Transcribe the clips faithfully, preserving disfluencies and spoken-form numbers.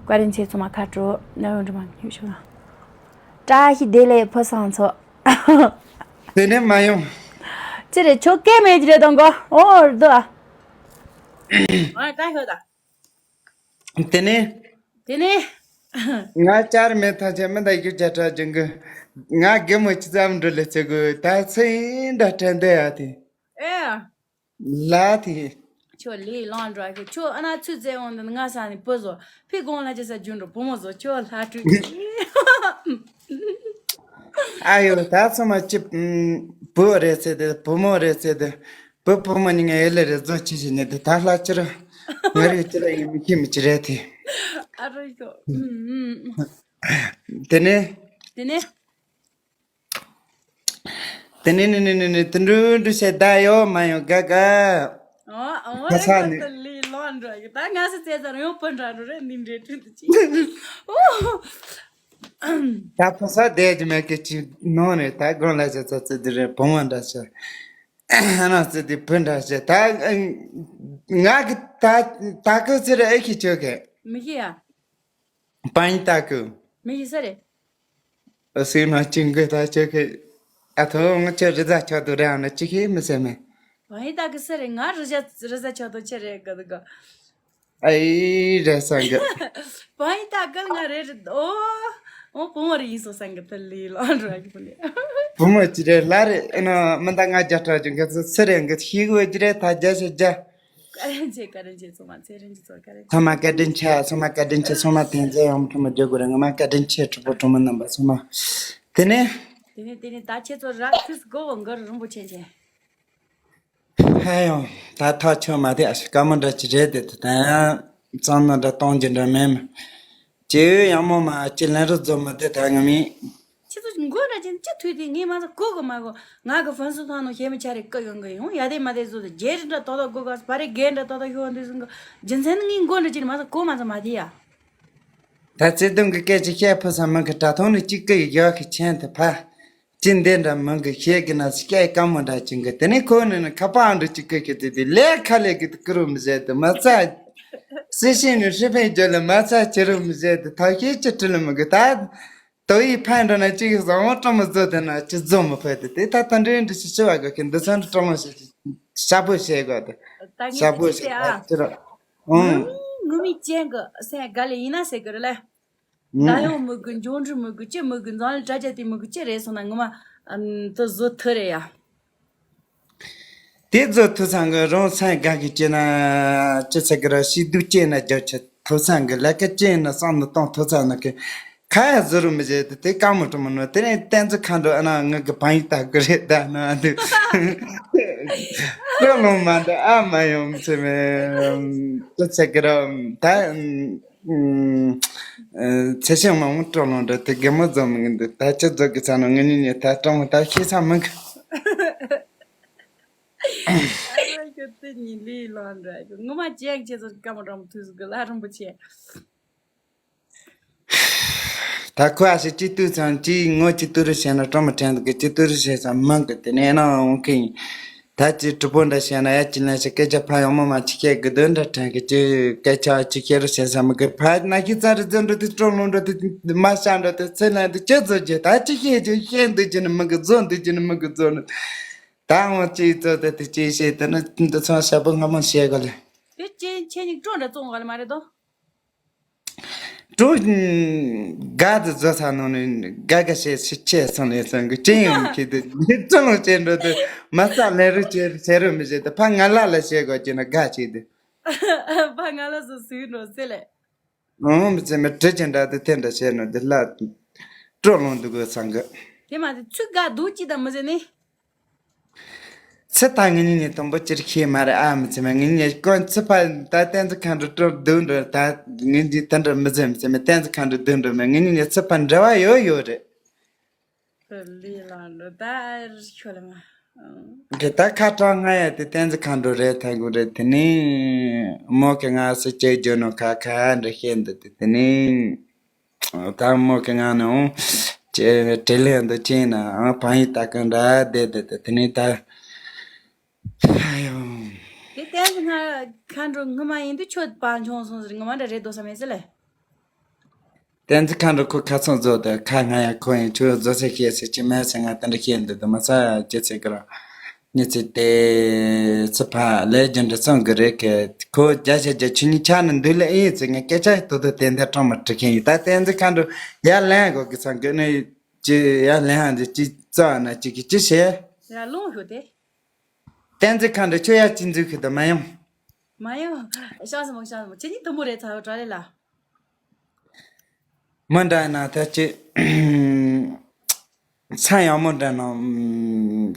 བཀའ་དྲིན་ཆེ། ཚང་མ་ཁ་དྲོ། ན་ཡོང་འགྲོ་མ་ཉུ་ཤོ་ན། བཀྲ་ཤིས་བདེ་ལེགས་ཕོ་བཟང་ཚོ། དེ་ནས་མ་ཡོང་། ཅི་རེད། ཁྱོད་སྐད་མེད་ཀྱི་རེད་དང་གོ། ཨོ་རྡོ་ཨ། ཨ་ཀ་ཤོད་ད། དེ་ནས། དེ་ནས། ང་བཅར་མེད་ཐག་ཆད་མི་འདའ་རྒྱུ་བརྒྱ་ཕྲག་ཅན་གི། ང་རྒན་མོ་ཅི་ཙམ་འགྲོ་ལེ་ཚེ་གི་ད་ཚེ་ཡིན་འདྲ་དྲན་འདོད་ཡ་དེ། ཨེ། ལ་དེ། ཁྱོད་ལས་ལང་འགྲོ་གི། ཁྱོད་ཨ་ན་ཚུད་ཚེ་འོང་དུ་ང་ས་ནས་བུ་བཟོ། ཕི་དགོང་ལ་ཅི་ས་རྒྱུན་འགྲོ་བུ་མོ་བཟོ། ཁྱོད་ལྷ་སྤྲུལ་གི། ཨ་ཡོ་ད་ཚང་མ་ཅི། བུ་རེད་ཚེ་དེ་བུ་མོ་རེད་ཚེ་དེ། བུ་བུ་མོ་ཉིད་ངའི་ཨེ་ལེ་རེ་བཟོ་ཆི་ཞིག་ནས་དེ་ད་ལྷ་ཅི་ར། ང་རེ་ཅི་ར་ཡིན་མི་ཤེས་མི་ཅི་རེད་དེ། ཨ་རོ་ཤོ། དེ་ནས། དེ་ནས། དེ་ནས་ནི་ནི་ནི་ནི་དུ་འགྲུ་འགྲུ་བྱེད་ད་ཡོ་མ་ཡོ་ག་ག་ཨོ་ཨོ་ཁ་ས་ནི། ད་ལི་ལོན་འགྲོ་གི། ད་ང་སི་ཚེ་ཚར་ཡོང་པོ་འདྲ་འགྲོ་རེད། འདི་འདྲེ་ཁྲིད་དུ་ཅི། ཨོ། ད་ཕོ་ས་བསྡད་ཀྱི་མེད་ཀི་ཅི་ནོ་ནི་ད་དགོན་ལ་ཅི་ཚ་ཚི་འདི་རེད། བུ་མོ་འདྲ་ཆེ། ཨ་ན་ཚི་འདི་བུ་འདྲ་ཆེ། ད་ང་གི་ད་ད་ཁོ་ཚི་རེ་ཨེ་ཁི་ཆོ་གི། མི་ཤེས་ཡ། པན་ཏ་ཀུ། མི་ཤེས་ས་རེད། ཨ་སི་ན་ཅིང་གི་ད་ཆོ་གི། ཨ་ཐོ་ང་ཆོ་རི་ཛ་ཆོ་དུ་རེ་ཨ་ན་ཅི་ཁི་མི་སེ་མེ། པན་ཏ་ཀུ་ས་རེད། ང་རི་ཛ་རི་ཛ་ཆོ་དུ་ཆེ་རེད་ག་དུ་ག། ཨའི་རེད་སང་གི། པན་ཏ་ཀུ་ང་རེད་རེད། ཨོ། ཨོ་བུ་མོ་རེ་ཡིན་སོ་སང་གི་ད་ལི་ལོ་འགྲོ་གི་བུ་ནི། བུ་མོ་ཅི་རེད་ལ་རེད། ཨ་ན་མི་ད་ང་རྒྱ་ཕྲག་ཅིང་གི་ཚོ་ཚི་རེད་གི་ཤི་གོ་ཅི་རེད་ད་རྒྱ་ཤི་རྒྱ། བཀའ་དྲིན་ཆེ། བཀའ་དྲིན་ཆེ། ཚང་མ་ཚེ་རིང་གི་ཚོ་བཀའ་དྲིན་ཆེ། ཚང་མ་བཀའ་དྲིན་ཆེ། ཚང་མ་བཀའ་དྲིན་ཆེ། ཚང་མ་དེ་ཚེ་ཡང་ཐུགས་མ་བརྗོད་དགོས་རེད། ང་མ་བཀའ་དྲིན་ཆེ། གྲོགས་པོ་གྲོགས་མོ་རྣམ་པ་ཚང་མ། དེ་ནས། དེ་ནས་དེ་ནས་ད་ཁྱེད་ཚོ་ར་ཁུས་གོ་བོ་འགར་རིན་པོ་ཆེ་ཆེ། ཧ་ཡང་ད་ཐག་ཆོད་མ་དེ་ཨ་ཤི་ཀ་མོ་འདྲ་ཅི་རེད་དེ་དེ་ད་ཡང་གཙང་ན་འདྲ་གཏོང་རྒྱུ་འདྲ་མེད་མ། ཅེ་ཡོད་ཡང་མོ་མ་ཅི་ལན་རུ་རྫོ་མ་དེ་ད་ང་མིན། ཁྱེད་ཚོ་མགོ་འདྲ་ཅན་ཅི་ཐུས་དེ་ངས་མ་ཚ་གོ་གི་མ་གོ། ང་གི་ཧྥན་སུ་ཐང་ནོ་ཞེ་མི་ཆ་རེ་ཀ་ཡོང་གི་ཡོང་ཡ་དེ་མ་དེ་བཟོ་དེ་རྒྱལ་རི་འདྲ་ཏོ་ཏོ་གོ་ག་བ་རེ་རྒན་འདྲ་ཏོ་ཏོ་ཤོ་འདི་སུང་གི། རྒྱུ་མཚན་ནི་ངས་མགོ་འདྲ་ཅན་མ་ཚ་གོ་མ་ཚ་མ་དེ་ཡ། ད་བརྩེ་དུང་གི་སྐད་ཅིག་བཤད་ཕོ་ས་མི་གི་དྲ་ཐོག་ནས་གཅིག་གི་ཡག་གི་ཆེན་དུ་ཕ། ཅི་འདི་འདྲ་མི་གི་ཤེས་གི་ན་སྐད་དཀའ་མོ་འདྲ་ཅིག་གི། དེ་ནས་ཁོ་ནི་ནི་ཁ་པར་འདྲ་ཅིག་གི་གི་དེ་དེ་ལས་ཁ་ལས་གི་དེ་ཀི་རུ་མི་བཟད་དེ་མ་ཚ། སི་ཤིང་ནི་ཧྲི་ཕན་རྒྱུ་ལ་མ་ཚ་ཅི་རུ་མི་བཟད་དེ་ཐ་ཤེས་ཅི་ཁྲི་ལ་མི་གི་ད། དོ་ཡི་ཕན་འགྲོ་ན་གཅིག་གི་བཟང་བོ་སྤྲང་མོ་བཟོ་དེ་ན་ཅི་བཟོ་མི་ཕོད་དེ་དེ་ད་ད་འདྲེ་འདྲི་ཞི་ཞི་བ་གི་གི་འདི་ཚང་འདྲ་སྤྲང་མོ་ཞི་ཞི་ཞ་པོ་བྱེད་དགོས་དེ་ད་ངས་ཞ་དེ་པོ་ཅི་བྱེད་ད་ཨ། ཅི་ར། ཨུང་། ངུ་མི་ངུ་མི་ཅན་གི་སེ་ག་ལེ་ཡིན་ན་ཟེར་གི་རེད་ལ། ད་ཡོང་མི་དགོས། འབྱུང་འགྲོ་མི་དགོས། ཅི་མི་དགོས། འཛམ་གླིང་དྲ་རྒྱ་དེ་མི་དགོས། ཅི་རེད་སོང་ན་ངོ་མ་དུ་བཟོ་ཐུ་རེད་ཡ། དེ་བཟོ་ཐུ་ཚང་གི་རང་སེམས་དགའ་གི་ཅི་ན་ཅི་ཚེ་གི་ར་ཤི་སྡུག་ཅི་ན་རྒྱ་ཆེ་ཐུ་ཚང་གི་ལ་ཀ་ཅི་ན་བསམ་ནི་གཏོང་ཐུ་ཚང་ནི་གི་ཁ་ཡ་བཟོ་རུ་མི་བྱེད་དེ་དེ་དཀའ་མོ་དྲི་མོ་ནོ། དེ་ནས་བསྟན་འཛིན་མཁའ་འགྲོ་ཨ་ན་ངི་གི་བང་ཡིག་ལྟ་གི་རེད་ད་ན་དུ་ཀྲོ་ལོང་མ་འདི་ཨ་མ་ཡོང་ཚེ་མེ་ཅི་ཚེ་གི་ར་ད། ཚེ་ཤིང་མ་མོ་སྤྲོ་ལོང་འདྲ་དེ་རྒན་མོ་འཛོམས་མི་འདུག་ད་ཅི་རྫོགས་ཀྱི་ཚ་ནོ་ངེད་གཉིས་ནས་ད་སྤྲང་མོ་ད་ཤེས་ས་མི་འགི། ཨ་རོ་ཁྱོད་དེ་གཉིས་ལས་ལོང་འདྲ་གི་ངོ་མ་ཅན་ཁྱེད་ཚོ་སྐར་མ་སྤྲང་མོ་ཐུགས་སུ་གི་ལ་རིན་པོ་ཆེ། ད་ཁོ་ཨ་ཞིག་ཅི་ཏུ་ཚང་ཅི་ངོ་ཅི་ཏུ་རུ་བྱས་ན་སྤྲང་མོ་དྲན་འདུག་གི་ཅི་ཏུ་རུ་བྱས་ཙང་མི་འགི་དེ་ནས་ན་འོང་གི་ཡིན། ད་ཅི་གྲུ་པོ་འདྲ་བཤད་ན་ཡ་ཅི་ལན་ཞིག་སྐད་ཆ་ཕ་ཡང་མོ་མ་ཅི་བཤད་གི་དོན་འདྲ་དྲན་གི་ཅི་སྐད་ཆ་ཅི་བཤད་རུ་བཤད་ས་མི་གི་ཕ་ན་ཁྱི་ཙ་རི་ཙི་འགྲོ་དུས་སྤྲོ་ལོང་འགྲོ་དུས་མ་ཤ་འགྲོ་དུས་ཚེ་ལན་དུ་ཅི་བཟོ་རྒྱུ་ད་ཅི་བཤད་རྒྱུ་བཤད་འདུག་རྒྱུ་ནི་མི་གི་བཟོ་འདུག་རྒྱུ་ནི་མི་གི་བཟོ་ནི། ད་འོང་ཅི་བཟོ་དུ་དུ་ཅི་བཤད་དུ་ནི་འདི་ཚང་ཞབས་པོ་སྔ་མོ་བཤད་གི་ལེ། དེ་ཅི་ཁྱེད་གཉིས་སྤྲོ་འདྲ་བཙོང་གི་ལེ་མ་རེད་དོ། ཀྲུ། དགའ་དུ་བཟོ་ས་ནང་ནས་དགའ་དགའ་བྱས་ཤི་ཆེ་སོང་ནས་སོང་གི་ཅི་ཡང་མི་ཤེས་དུ་ནི་ཙུ་ལུང་བྱས་འགྲོ་དུ་མ་རྩ་ལེན་རུ་བྱས་བྱས་རུ་མི་བྱེད་དུ་ཕ་ང་ལ་ལ་བྱས་དགོས་ཀྱི་ན་དགའ་བྱས་དུ། ཕ་ང་ལ་སུ་སུའི་འགྲོ་ཟེར་ལེ། ཨང་མི་ཚེ་མི་བྲི་ཅན་འདྲ་དུ་དེ་འདྲ་བྱས་ནོ་དུ་ལ་ཀྲོ་ལུང་དུ་དགོས་སང་གི། དེ་མ་དུ་ཚུ་དགའ་སྡུག་ཅི་དང་མི་ཟེར་ནི། ཚེ་ད་ངེད་གཉིས་ནས་དང་པོ་ཅིར་ཤེས་མ་རེད་ཨ་མི་ཚེ་མ་ངེད་གཉིས་ཀོན་ཚེ་ཕ་ད་བསྟན་འཛིན་མཁའ་འགྲོ་སྤྲོ་བསྡུ་འགྲོ་ད་ངེད་གཉིས་དེ་འདྲ་མི་ཚེ་མི་ཚེ་མ་བསྟན་འཛིན་མཁའ་འགྲོ་བསྡུ་འགྲོ་མ་ངེད་གཉིས་ནས་ཚེ་ཕ་འབྲེལ་བ་ཡོད་ཡོད་རེད། ལི་ལ་འགྲོ་ད་ཤོ་ལ་མ། དེ་ད་ཁ་གྲངས་ང་ཡ་དེ་བསྟན་འཛིན་མཁའ་འགྲོ་རེད་ཐལ་གོ་རེད་དེ་ནས་མོ་གི་ང་སི་ཅེ་ཇོ་ནོ་ཁ་ཁ་འདྲ་ཤེས་འདུག་དེ་དེ་ནས། ད་མོ་གི་ང་ནི་འོང་། ཅེ་དྲི་ལན་འདི་ཅི་ན་ཨང་བང་ཡིག་ལྟ་གི་འདྲ་བསྡད་བསྡད་དེ་དེ་ནས་ད། ཧ་ཡོང་། དེ་བསྟན་འཛིན་མཁའ་འགྲོ་སྔ་མ་ཡིན་དུས་ཁྱོད་པ་འཁྱོངས་སོང་ཟེར་ངོ་མ་འདྲ་རེད་འདུག་བསམ་མེད་ཟེར་ལེ། བསྟན་འཛིན་མཁའ་འགྲོ་ཁོ་ཁ་ཚང་བཟོ་དང་ཁ་ང་ཡང་ཁོ་ཡང་ཁྱོད་བཟོ་ཟེར་བཤད་ཟེར་གྱི་མེད་ཟེར། ང་དེ་འདྲ་བཤད་འདུག་དུ་མ་ས་ཅི་ཟེར་གི་ར། མྱི་ཚེ་དེ་ཚེ་ཕ་ལས་རྒྱུ་འདྲ་ཚང་གི་རེད་གི། ཁོ་རྒྱ་ཤ་རྒྱ་ཆུ་ནི་ཆ་ནི་འདུག་ལེ་ཨེ་ཟེར། ང་སྐད་ཆ་ཏོ་ཏོ་དེ་འདྲ་དྲང་མ་དྲི་མཁན་ཡིན། ད་བསྟན་འཛིན་མཁའ་འགྲོ་ཡར་ལེན་དགོས་གི་ཚང་གི་ནི་ཅི་ཡར་ལེན་ཧ་འདི་ཅི་རྩ་ན་ཅི་གི་ཅི་བྱེད། ཡར་ལོངས་ཤོག་དེ། བསྟན་འཛིན་མཁའ་འགྲོ་ཁྱོད་ཡར་ཅི་འཛུལ་གི་དུ་མ་ཡོང་། མ་ཡོང་། ཤང་སི་མོ་ཤང་སི་མོ་ཁྱེད་གཉིས་དུ་མོ་རེད་ཚ་བ་གྲ་ལེ་ལ། མི་འདྲ་ན་ད་ཅི། ཚ་ཡང་མི་འདྲ་ན།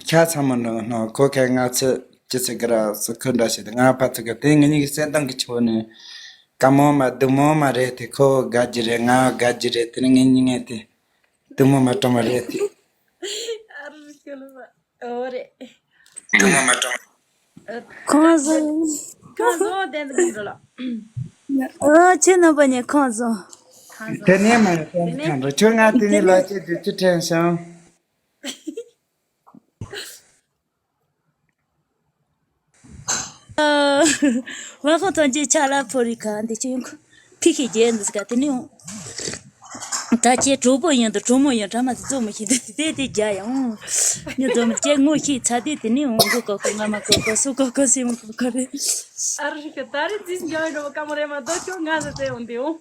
ཤ་ཚ་མི་འདྲ་ན་ཁོ་ཁ་ང་ཚི་ཅི་ཟེར་གི་ར་སུ་ཁོ་འདྲ་ཞིག་ང་ཕ་ཚི་གི་དེ་ངེད་གཉིས་ཀྱི་སེམས་གཏིང་གི་ཆེ་བོ་ནི། དཀའ་མོ་མ་སྡུག་མོ་མ་རེད་དེ། ཁོ་དགའ་རྒྱུ་རེད། ང་དགའ་རྒྱུ་རེད། དེ་ནི་ངེད་གཉིས་ངེད་དེ་སྡུག་མོ་མ་དྲང་མ་རེད་དེ། ཨ་རུ་སྐྱོ་ལོ་བ། ཨོ་རེད། སྡུག་མོ་མ་དྲང་། ཁོང་བཟང་། ཁོང་བཟང་བསྟན་འཛིན་ཁོང་ལ། ཨོ་ཁྱེད་རྣམ་པ་གཉིས་ཁོང་བཟང་། དེ་ནས་མ་རེད་བསྟན་འཛིན་མཁའ་འགྲོ་ཁྱོད་ང་དེ་ནས་ལོ་ཆེ་དུས་ཅི་དྲན་བྱུང་། ཨ། ཝ་ཁོ་ཐོན་རྗེས་ཆ་ལ་ཕོ་རི་ཁ་འདི་ཆུ་ཡོང་ཁུ་ཕི་ཁི་རྒྱལ་འདི་སྐ་དེ་ནི་ཡོང་། ད་ཁྱེད་གྲོགས་པོ་ཡིན་དུ་གྲོགས་མོ་ཡིན་གྲ་མ་དེ་ཚོ་མི་ཤེས་དེ་དེ་དེ་རྒྱ་ཡང་། ཉོ་ཚོ་མི་ཁྱེད་ངོ་ཤེས་ཚ་དེ་དེ་ནི་ཡོང་མགོ་ཀོ་ཀོ་ང་མ་ཀོ་ཀོ་སུ་ཀོ་ཀོ་སེ་མོ་ཀོ་ཀོ་རེད། ཨ་རི་ཁ་ད་རེ་འཛིན་རྒྱ་ཡོང་འགྲོ་བ་ཀ་མོ་རེ་མ་དོ་ཁྱོད་ང་ཟེར་ཏེ་ཡོང་དེ་ཡོང་།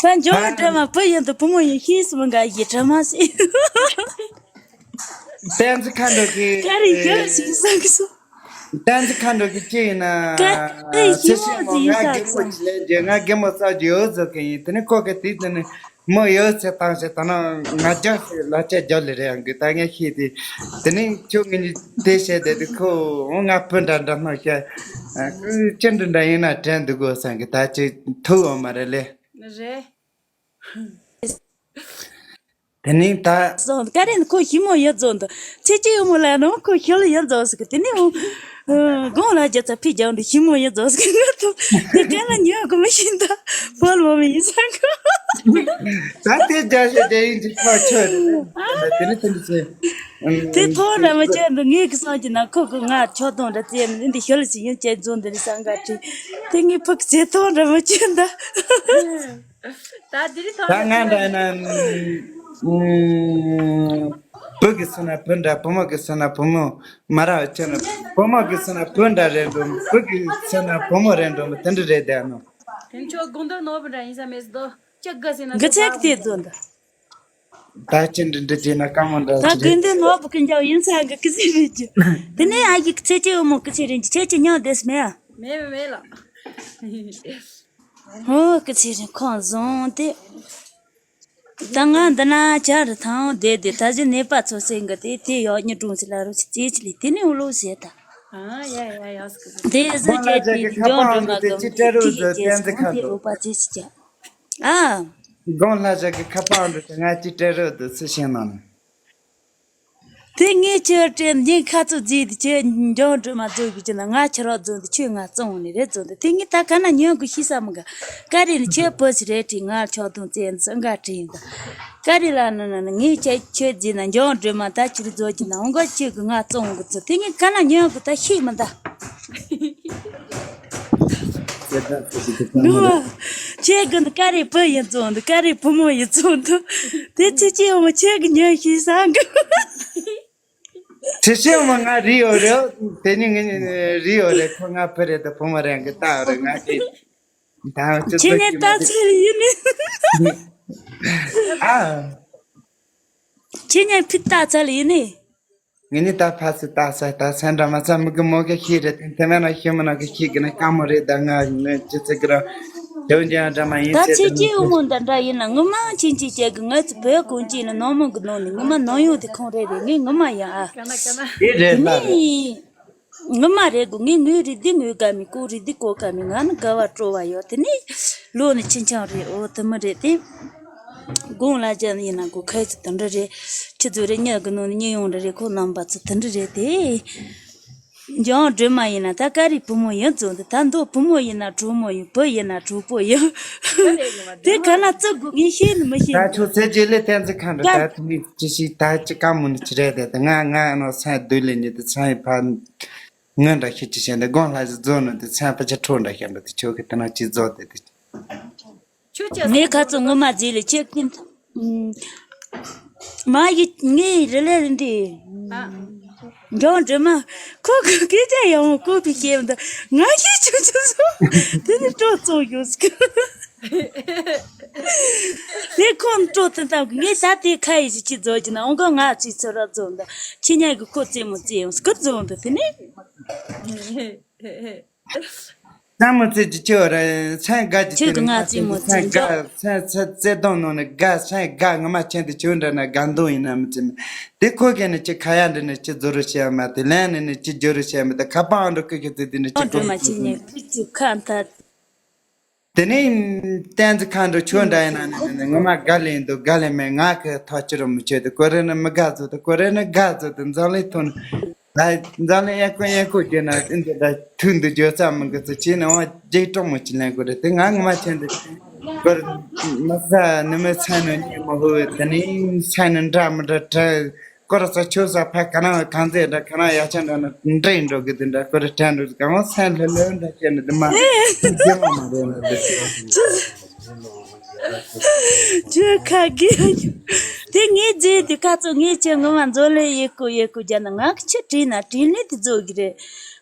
ད་འཇོག་མི་གྲ་མ་བུ་ཡིན་དུ་བུ་མོ་ཡིན་ཤེས་སུ་མི་འགའ་ཡི་གྲ་མ་སེ། བསྟན་འཛིན་མཁའ་འགྲོ་གི། ཀ་རི་ཡོད་ཞིག་བསམ་གི་སོང་། བསྟན་འཛིན་མཁའ་འགྲོ་གི་ཅི་ཡིན་ན། ཀ་རི་ཚེ་ཞིག་མོ་ང་རྒན་མོ་ཅི་ལས་རྒྱུ་ང་རྒན་མོ་ས་རྒྱུ་ཡོད་ཟོ་གི་ཡིན། དེ་ནི་ཁོ་གི་དུས་དེ་ནི་མོ་ཡོད་ཚེ་བཏང་ཞེ་ད་ན་ང་རྒྱ་ཞེ་ལ་ཅེ་རྒྱ་ལི་རེ་ཡང་གི་ད་ངས་ཤེས་དེ། དེ་ནི་ཁྱོད་ངས་ནི་དེ་བཤད་དེ་དུ་ཁོ་ང་བུ་འདྲ་འདྲ་སྣང་ཤ་ཅི་འདྲ་འདྲ་ཡིན་ན་དྲན་འདུག་གོ་བསམ་གི་ད་ཅི་ཐུག་འོ་མ་རེད་ལེ། རེད། དེ་ནས་ད། སོང་ཀ་རེ་ནི་ཁོ་ཞི་མོ་ཡོད་ཚོད་འདུག་ཚེ་སྐྱིད་ཡོད་མོ་ལ་ནོ་ཁོ་ཞི་ལ་ཡོད་ཚོད་ཟིག་དེ་ནས་འོང་། དགོང་ལ་རྒྱ་ཚ་ཕི་རྒྱང་འདུག་ཞི་མོ་ཡོད་ཚོད་ཟིག་ང་ཐོབ་དེ་ཀ་ལ་ཉོ་གི་མི་ཤེས་ད་ཕོལ་མོ་མི་ཡིན་ས་གོ་ད་དེ་རྒྱ་ཞེ་དེ་ཡིན་གྱི་ཁ་ཆོད་རེད། དེ་ནས་དེ་འདྲ་ཟེར། དེ་ཐོག་ར་མ་ཆད་འདུག་ངས་གི་སང་གི་ན་ཁོ་གི་ང་ཆོག་དོན་ར་ཙེ་མི་འདི་ཞི་ལ་ཞི་ཡོད་ཅེས་རྫོང་འདི་ནས་སང་ག་ཁྲི་དེ་ངས་ཕུག་ཚེ་ཐོག་ར་མ་ཆད་ད། ད་དེ་རིང་ཐོག་ད་ང་འདྲ་ན། ཨུམ། བུ་གི་སེམས་ན་བུ་འདྲ་བུ་མོ་གི་སེམས་ན་བུ་མོ་མ་ར་བ་ཆེ་ན་བུ་མོ་གི་སེམས་ན་བུ་འདྲ་རེད་འགྲོ། བུ་གི་སེམས་ན་བུ་མོ་རེད་འགྲོ་མི་དེ་འདྲ་རེད་དེ་ཨ་ནོ། དེ་ཚོ་དགོང་དག་ནོར་བུ་འདྲ་ཡིན་ས་མེད་སོ་ཅི་དགའ་ཟེར་ན་དགའ་ཚད་ཀྱི་དེ་ཚོ་འདྲ། ད་ཅི་འདྲ་འདྲ་བྱས་ན་དཀའ་མོ་འདྲ་ད་ཅི་དགོང་དག་ནོར་བུ་ཀུན་ཀྱང་ཡིན་ས་གི་ཀི་ཚེ་རེད་ཀྱི། དེ་ནས་ཨ་ཡིག་ཚེ་ཅི་འོ་མོ་ཀི་ཚེ་རེད་ཀྱི་ཁྱེད་ཀྱི་མྱང་དེས་མེད་ཨ། མེད་མེད་མེད་ལ། ཨོ་ཀི་ཚེ་རིང་ཁོང་བཟང་སྟེ། ད་ང་འདི་ན་ཇ་རུ་ཐང་བསྡད་དེ་ད་གཞི་ནད་པ་ཚོ་སེང་གི་དེ་དེ་ཡག་ཉི་གྲོང་ཚེ་ལ་རུ་ཅི་ཅི་ལི་དེ་ནི་འུ་ལོ་ཟེར་ད། ཨ་ཡ་ཡ་ཡ་སྐུ་གཟུགས། དེ་གཟི་ཁྱེད་ཀྱི་འཇོན་འགྲོ་མ་གམ་ཁྱི་ཁྱི་ཁྱི་ཅེས་སོང་དེ་འོ་པ་ཅི་ཅི་ཅ། ཨ། དགོང་ལྷ་ཞག་གི་ཁ་པར་འདི་ང་ཅི་སྤྲད་རོགས་འདུག་སུ་ཤེས་ན་ནི། དེ་ངས་ཁྱོད་སྤྲད་འདི་ཁ་ཚུགས་རྫིས་དེ་ཁྱོད་འཇོན་སྒྲོལ་མ་རྫོགས་གི་ཅི་ན་ང་ཁྱོད་རོགས་རྫོགས་འདི་ཁྱོད་ང་བཙོང་ནི་རེད་རྫོགས་འདི་དེ་ངས་ད་ག་ན་ཉོན་གི་ཤི་ས་མི་ག་ཀ་རེ་ནི་ཁྱོད་བུ་ཞིག་རེད་དྲིས་ང་ཆོག་དུང་བཙན་སུ་འགའ་དྲིས་ཡིན་ད་ཀ་རེ་ལ་ན་ན་ན་ངས་ཁྱོད་ཁྱོད་རྫིས་ན་འཇོན་སྒྲོལ་མ་ད་ཁྱོད་རྫོགས་ཀྱི་ན་འོང་ག་ཁྱོད་གི་ང་བཙོང་གི་ཚོ་དེ་ངས་ག་ན་ཉོན་གི་ད་ཤི་མི་ད། ཁྱེད་ཀྱི་འདི་ཀ་རེ་བུ་ཡིན་ཚོ་འདི་ཀ་རེ་བུ་མོ་ཡིན་ཚོ་འདི་དེ་ཚེ་ཅི་ཡོང་མ་ཁྱེད་ཀྱི་ཉོན་ཤེས་ས་གི་ཁྱེད་ཤེས་མ་ང་རི་ཡོད་རེད། དེ་ནི་ངས་རི་ཡོད་རེད། ཁོ་ང་བུ་རེད་དེ་བུ་མོ་རེད་གི་ལྟ་རེད་ང་ཤེས། ད་ཅི་ཁྱེད་ནས་ལྟ་ཚུལ་ཡིན་ནི། ཨ། ཁྱེད་ནས་ཕི་ལྟ་ཚུལ་ཡིན་ནི། ངས་ནི་ད་ཕ་སི་ལྟ་ས་ལྟ་ས་འདྲ་མ་ས་མི་གི་མོ་གི་ཤེས་རེད་དེ་དེ་མེད་ན་ཤེས་མི་ན་གི་ཤེས་གི་ནི་དཀའ་མོ་རེད་ད་ང་ངས་ཅི་ཚེ་གི་ར་དེ་འདྲ་འདྲ་མ་ཡིན་ད་ཚེ་ཚེ་སྐྱེ་བོ་མོ་འདྲ་འདྲ་ཡིན་ན་ངོ་མ་ཆིན་ཆིན་བྱེད་གི་ངའི་ཚེ་བོད་གོང་ཅི་ནི་ནང་མོ་གི་ནང་ནི་ངོ་མ་ནང་ཡོད་དེ་ཁོང་རེད་རེད་ངས་ངོ་མ་ཡིན་ཨ། དེ་རེད་ལ་རེད། ངོ་མ་རེད་གོ་ངས་ངོས་རི་དི་ངོས་ཀ་མི་ཀོ་རི་དི་ཀོ་ཀ་མི་ང་ནི་དགའ་བ་སྤྲོ་བ་ཡོད་དེ་ནི་ལོ་ནི་ཆིན་ཆང་རེད་ཨོ་དེ་མི་རེད་དེ། དགོང་ལ་ཅན་ཡིན་ན་གོ་ཁའི་ཚུལ་དེ་འདྲ་རེད། ཁྱི་ཚོ་རེ་གཉིས་ཀྱི་ནང་ནས་གཉིས་ཡོང་འདྲ་རེད་ཁོ་རྣམ་པ་ཚོ་དེ་འདྲ་རེད་དེ། འཇང་སྒྲོལ་མ་ཡིན་ན་ད་ཀ་རི་བུ་མོ་ཡིན་ཚོ་འདི་ད་མདོ་བུ་མོ་ཡིན་ན་གྲོགས་མོ་ཡིན་བུ་ཡིན་ན་གྲོགས་པོ་ཡིན། དེ་ག་ན་བརྩི་དགོས་ངས་ཤེས་ནི་མི་ཤེས་ད་ནི། ཁྱོད་ཚེ་རྗེས་ལས་བསྟན་འཛིན་ཁ་འདྲ་ད་དེ་ནས་ཅི་ཞིག་ད་ཅི་དཀའ་མོ་ནི་ཅི་རེད་དེ་ད་ང་ང་ནོ་སེམས་སྡུག་ལས་ཉིད་དུ་སེམས་ཡི་ཕ་ངན་འདྲ་ཤེས་ཅི་བྱས་འདི་དགོང་ལྷ་ཞིག་རྫོགས་ནོ་དེ་སེམས་ཕ་ཆ་ཁྲོ་འདྲ་ཤེས་འདྲ་དེ་ཁྱོད་ཀྱི་དེ་ན་ཅི་རྫོགས་དེ་དེ། ཁྱོད་ཅག་ངས་ཁ་ཚོ་ངོ་མ་བརྗེད་ལ་ཁྱེད་ཀྱིན། མ་ཡི་ངའི་རི་ལས་རི་འདི། ཨ། འཇང་སྒྲོལ་མ། ཁོ་གི་སྐད་ཆ་ཡང་བཀོད་པའི་སྐྱེས་འདི་ང་ཡི་ཆུ་ཆུ་སོ། དེ་ནི་སྤྲོ་ཚོ་ཡོད་སྐད། དེ་ཁོང་སྤྲོ་ཐུན་ཐབས་ངས་ད་དེ་ཁ་ཡི་ཞིག་ཅི་རྫོགས་ཀྱི་ན་འོང་ག་ང་ཚོའི་ཚོ་ར་རྫོགས་འདི་ཁྱི་ཉག་གི་ཁོ་རྩེད་མོ་རྩེད་ཡོང་སྐད་རྫོགས་འདི་དེ་ནི། སེམས་མི་ཚེ་གཅིག་ཆེ་བ་རེད། སེམས་དགའ་གཅིག་ཁྱོད་ཀྱི་ང་རྩེད་མོ་རྩེད་འཇོག་སེམས་དགའ་སེམས་ཚེ་བརྩེ་དུང་ནང་ནས་དགའ་སེམས་དགའ་ངོ་མ་ཁྱེད་འདི་ཁྱོད་འདྲ་ན་དགའ་འདུན་ཡིན་ན་མི་ཚེ་མི་དེ་ཁོ་གས་ནི་ཅི་ཁ་ཡ་འདྲ་ནི་ཅི་རྫོ་རུ་བྱས་མ་དེ་ལན་ནི་ནི་ཅི་རྒྱོ་རུ་བྱས་མི་དེ་ཁ་པང་འགྲོ་ཁུ་ཁུ་ཚེ་དེ་ནི་ཅི་ཁོ་གྲོས་མ་བྱེད་ནས་ཁུ་ཚུར་ཁ་མཐའ། དེ་ནས་བསྟན་འཛིན་མཁའ་འགྲོ་ཁྱོད་འདྲ་ཡིན་ན་ནི་ནི་ངོ་མ་དགའ་ལེན་འདུག་དགའ་ལེན་མེད་ང་གི་ཐག་ཆོད་རུ་མི་ཆོད་དེ་ཀོ་རེ་ནི་མི་དགའ་ཚོད་དེ་ཀོ་རེ་ནི་དགའ་ཚོད་དེ་འཛམ་གླིང་ཐོན། ད་འཛམ་གླིང་གཡས་སྐོར་གཡས་སྐོར་བརྒྱུད་ན་འདི་འདྲ་ཐུག་འདུག་བརྗོད་ས་མི་འགི་ཚོ་བྱས་ནས་འོ་རྒྱུགས་སྤྲང་མོ་ཅིག་ལེན་དགོས་རེད་དེ་ང་ངོ་མ་ཁྱེད་འདི་ཀོ་རེ་མི་ཟ་ནི་མི་ཚ་ནི་ཉིན་མོ་ཧུ་དེ་ནས་ས་ནི་འདྲ་མི་འདྲ་དྲ། ཀོ་ར་ས་ཆོས་ས་ཕ་ག་ན་གང་ཚེ་འདྲ་ག་ན་ཡ་ཆ་འདྲ་ན་འདྲེ་འགྲོ་གི་དེ་འདྲ་ཀོ་ར་དྲན་འགྲོ་གི་གང་ས་ལྷ་ལྷ་འདྲ་བྱས་ནས་དེ་མ་དེ་མ་མ་རེད་ན་དེ། ཁྱོད་ཁ་གི་དེ་ངས་རྗེས་དེ་ཁ་ཚོ་ངས་ཁྱོད་ངོ་མ་མཛོ་ལས་ཡེ་ཀུ་ཡེ་ཀུ་རྒྱ་ན་ང་གི་ཆུ་བྲིས་ན་བྲིས་ལས་དེ་རྫོགས་གི་རེད།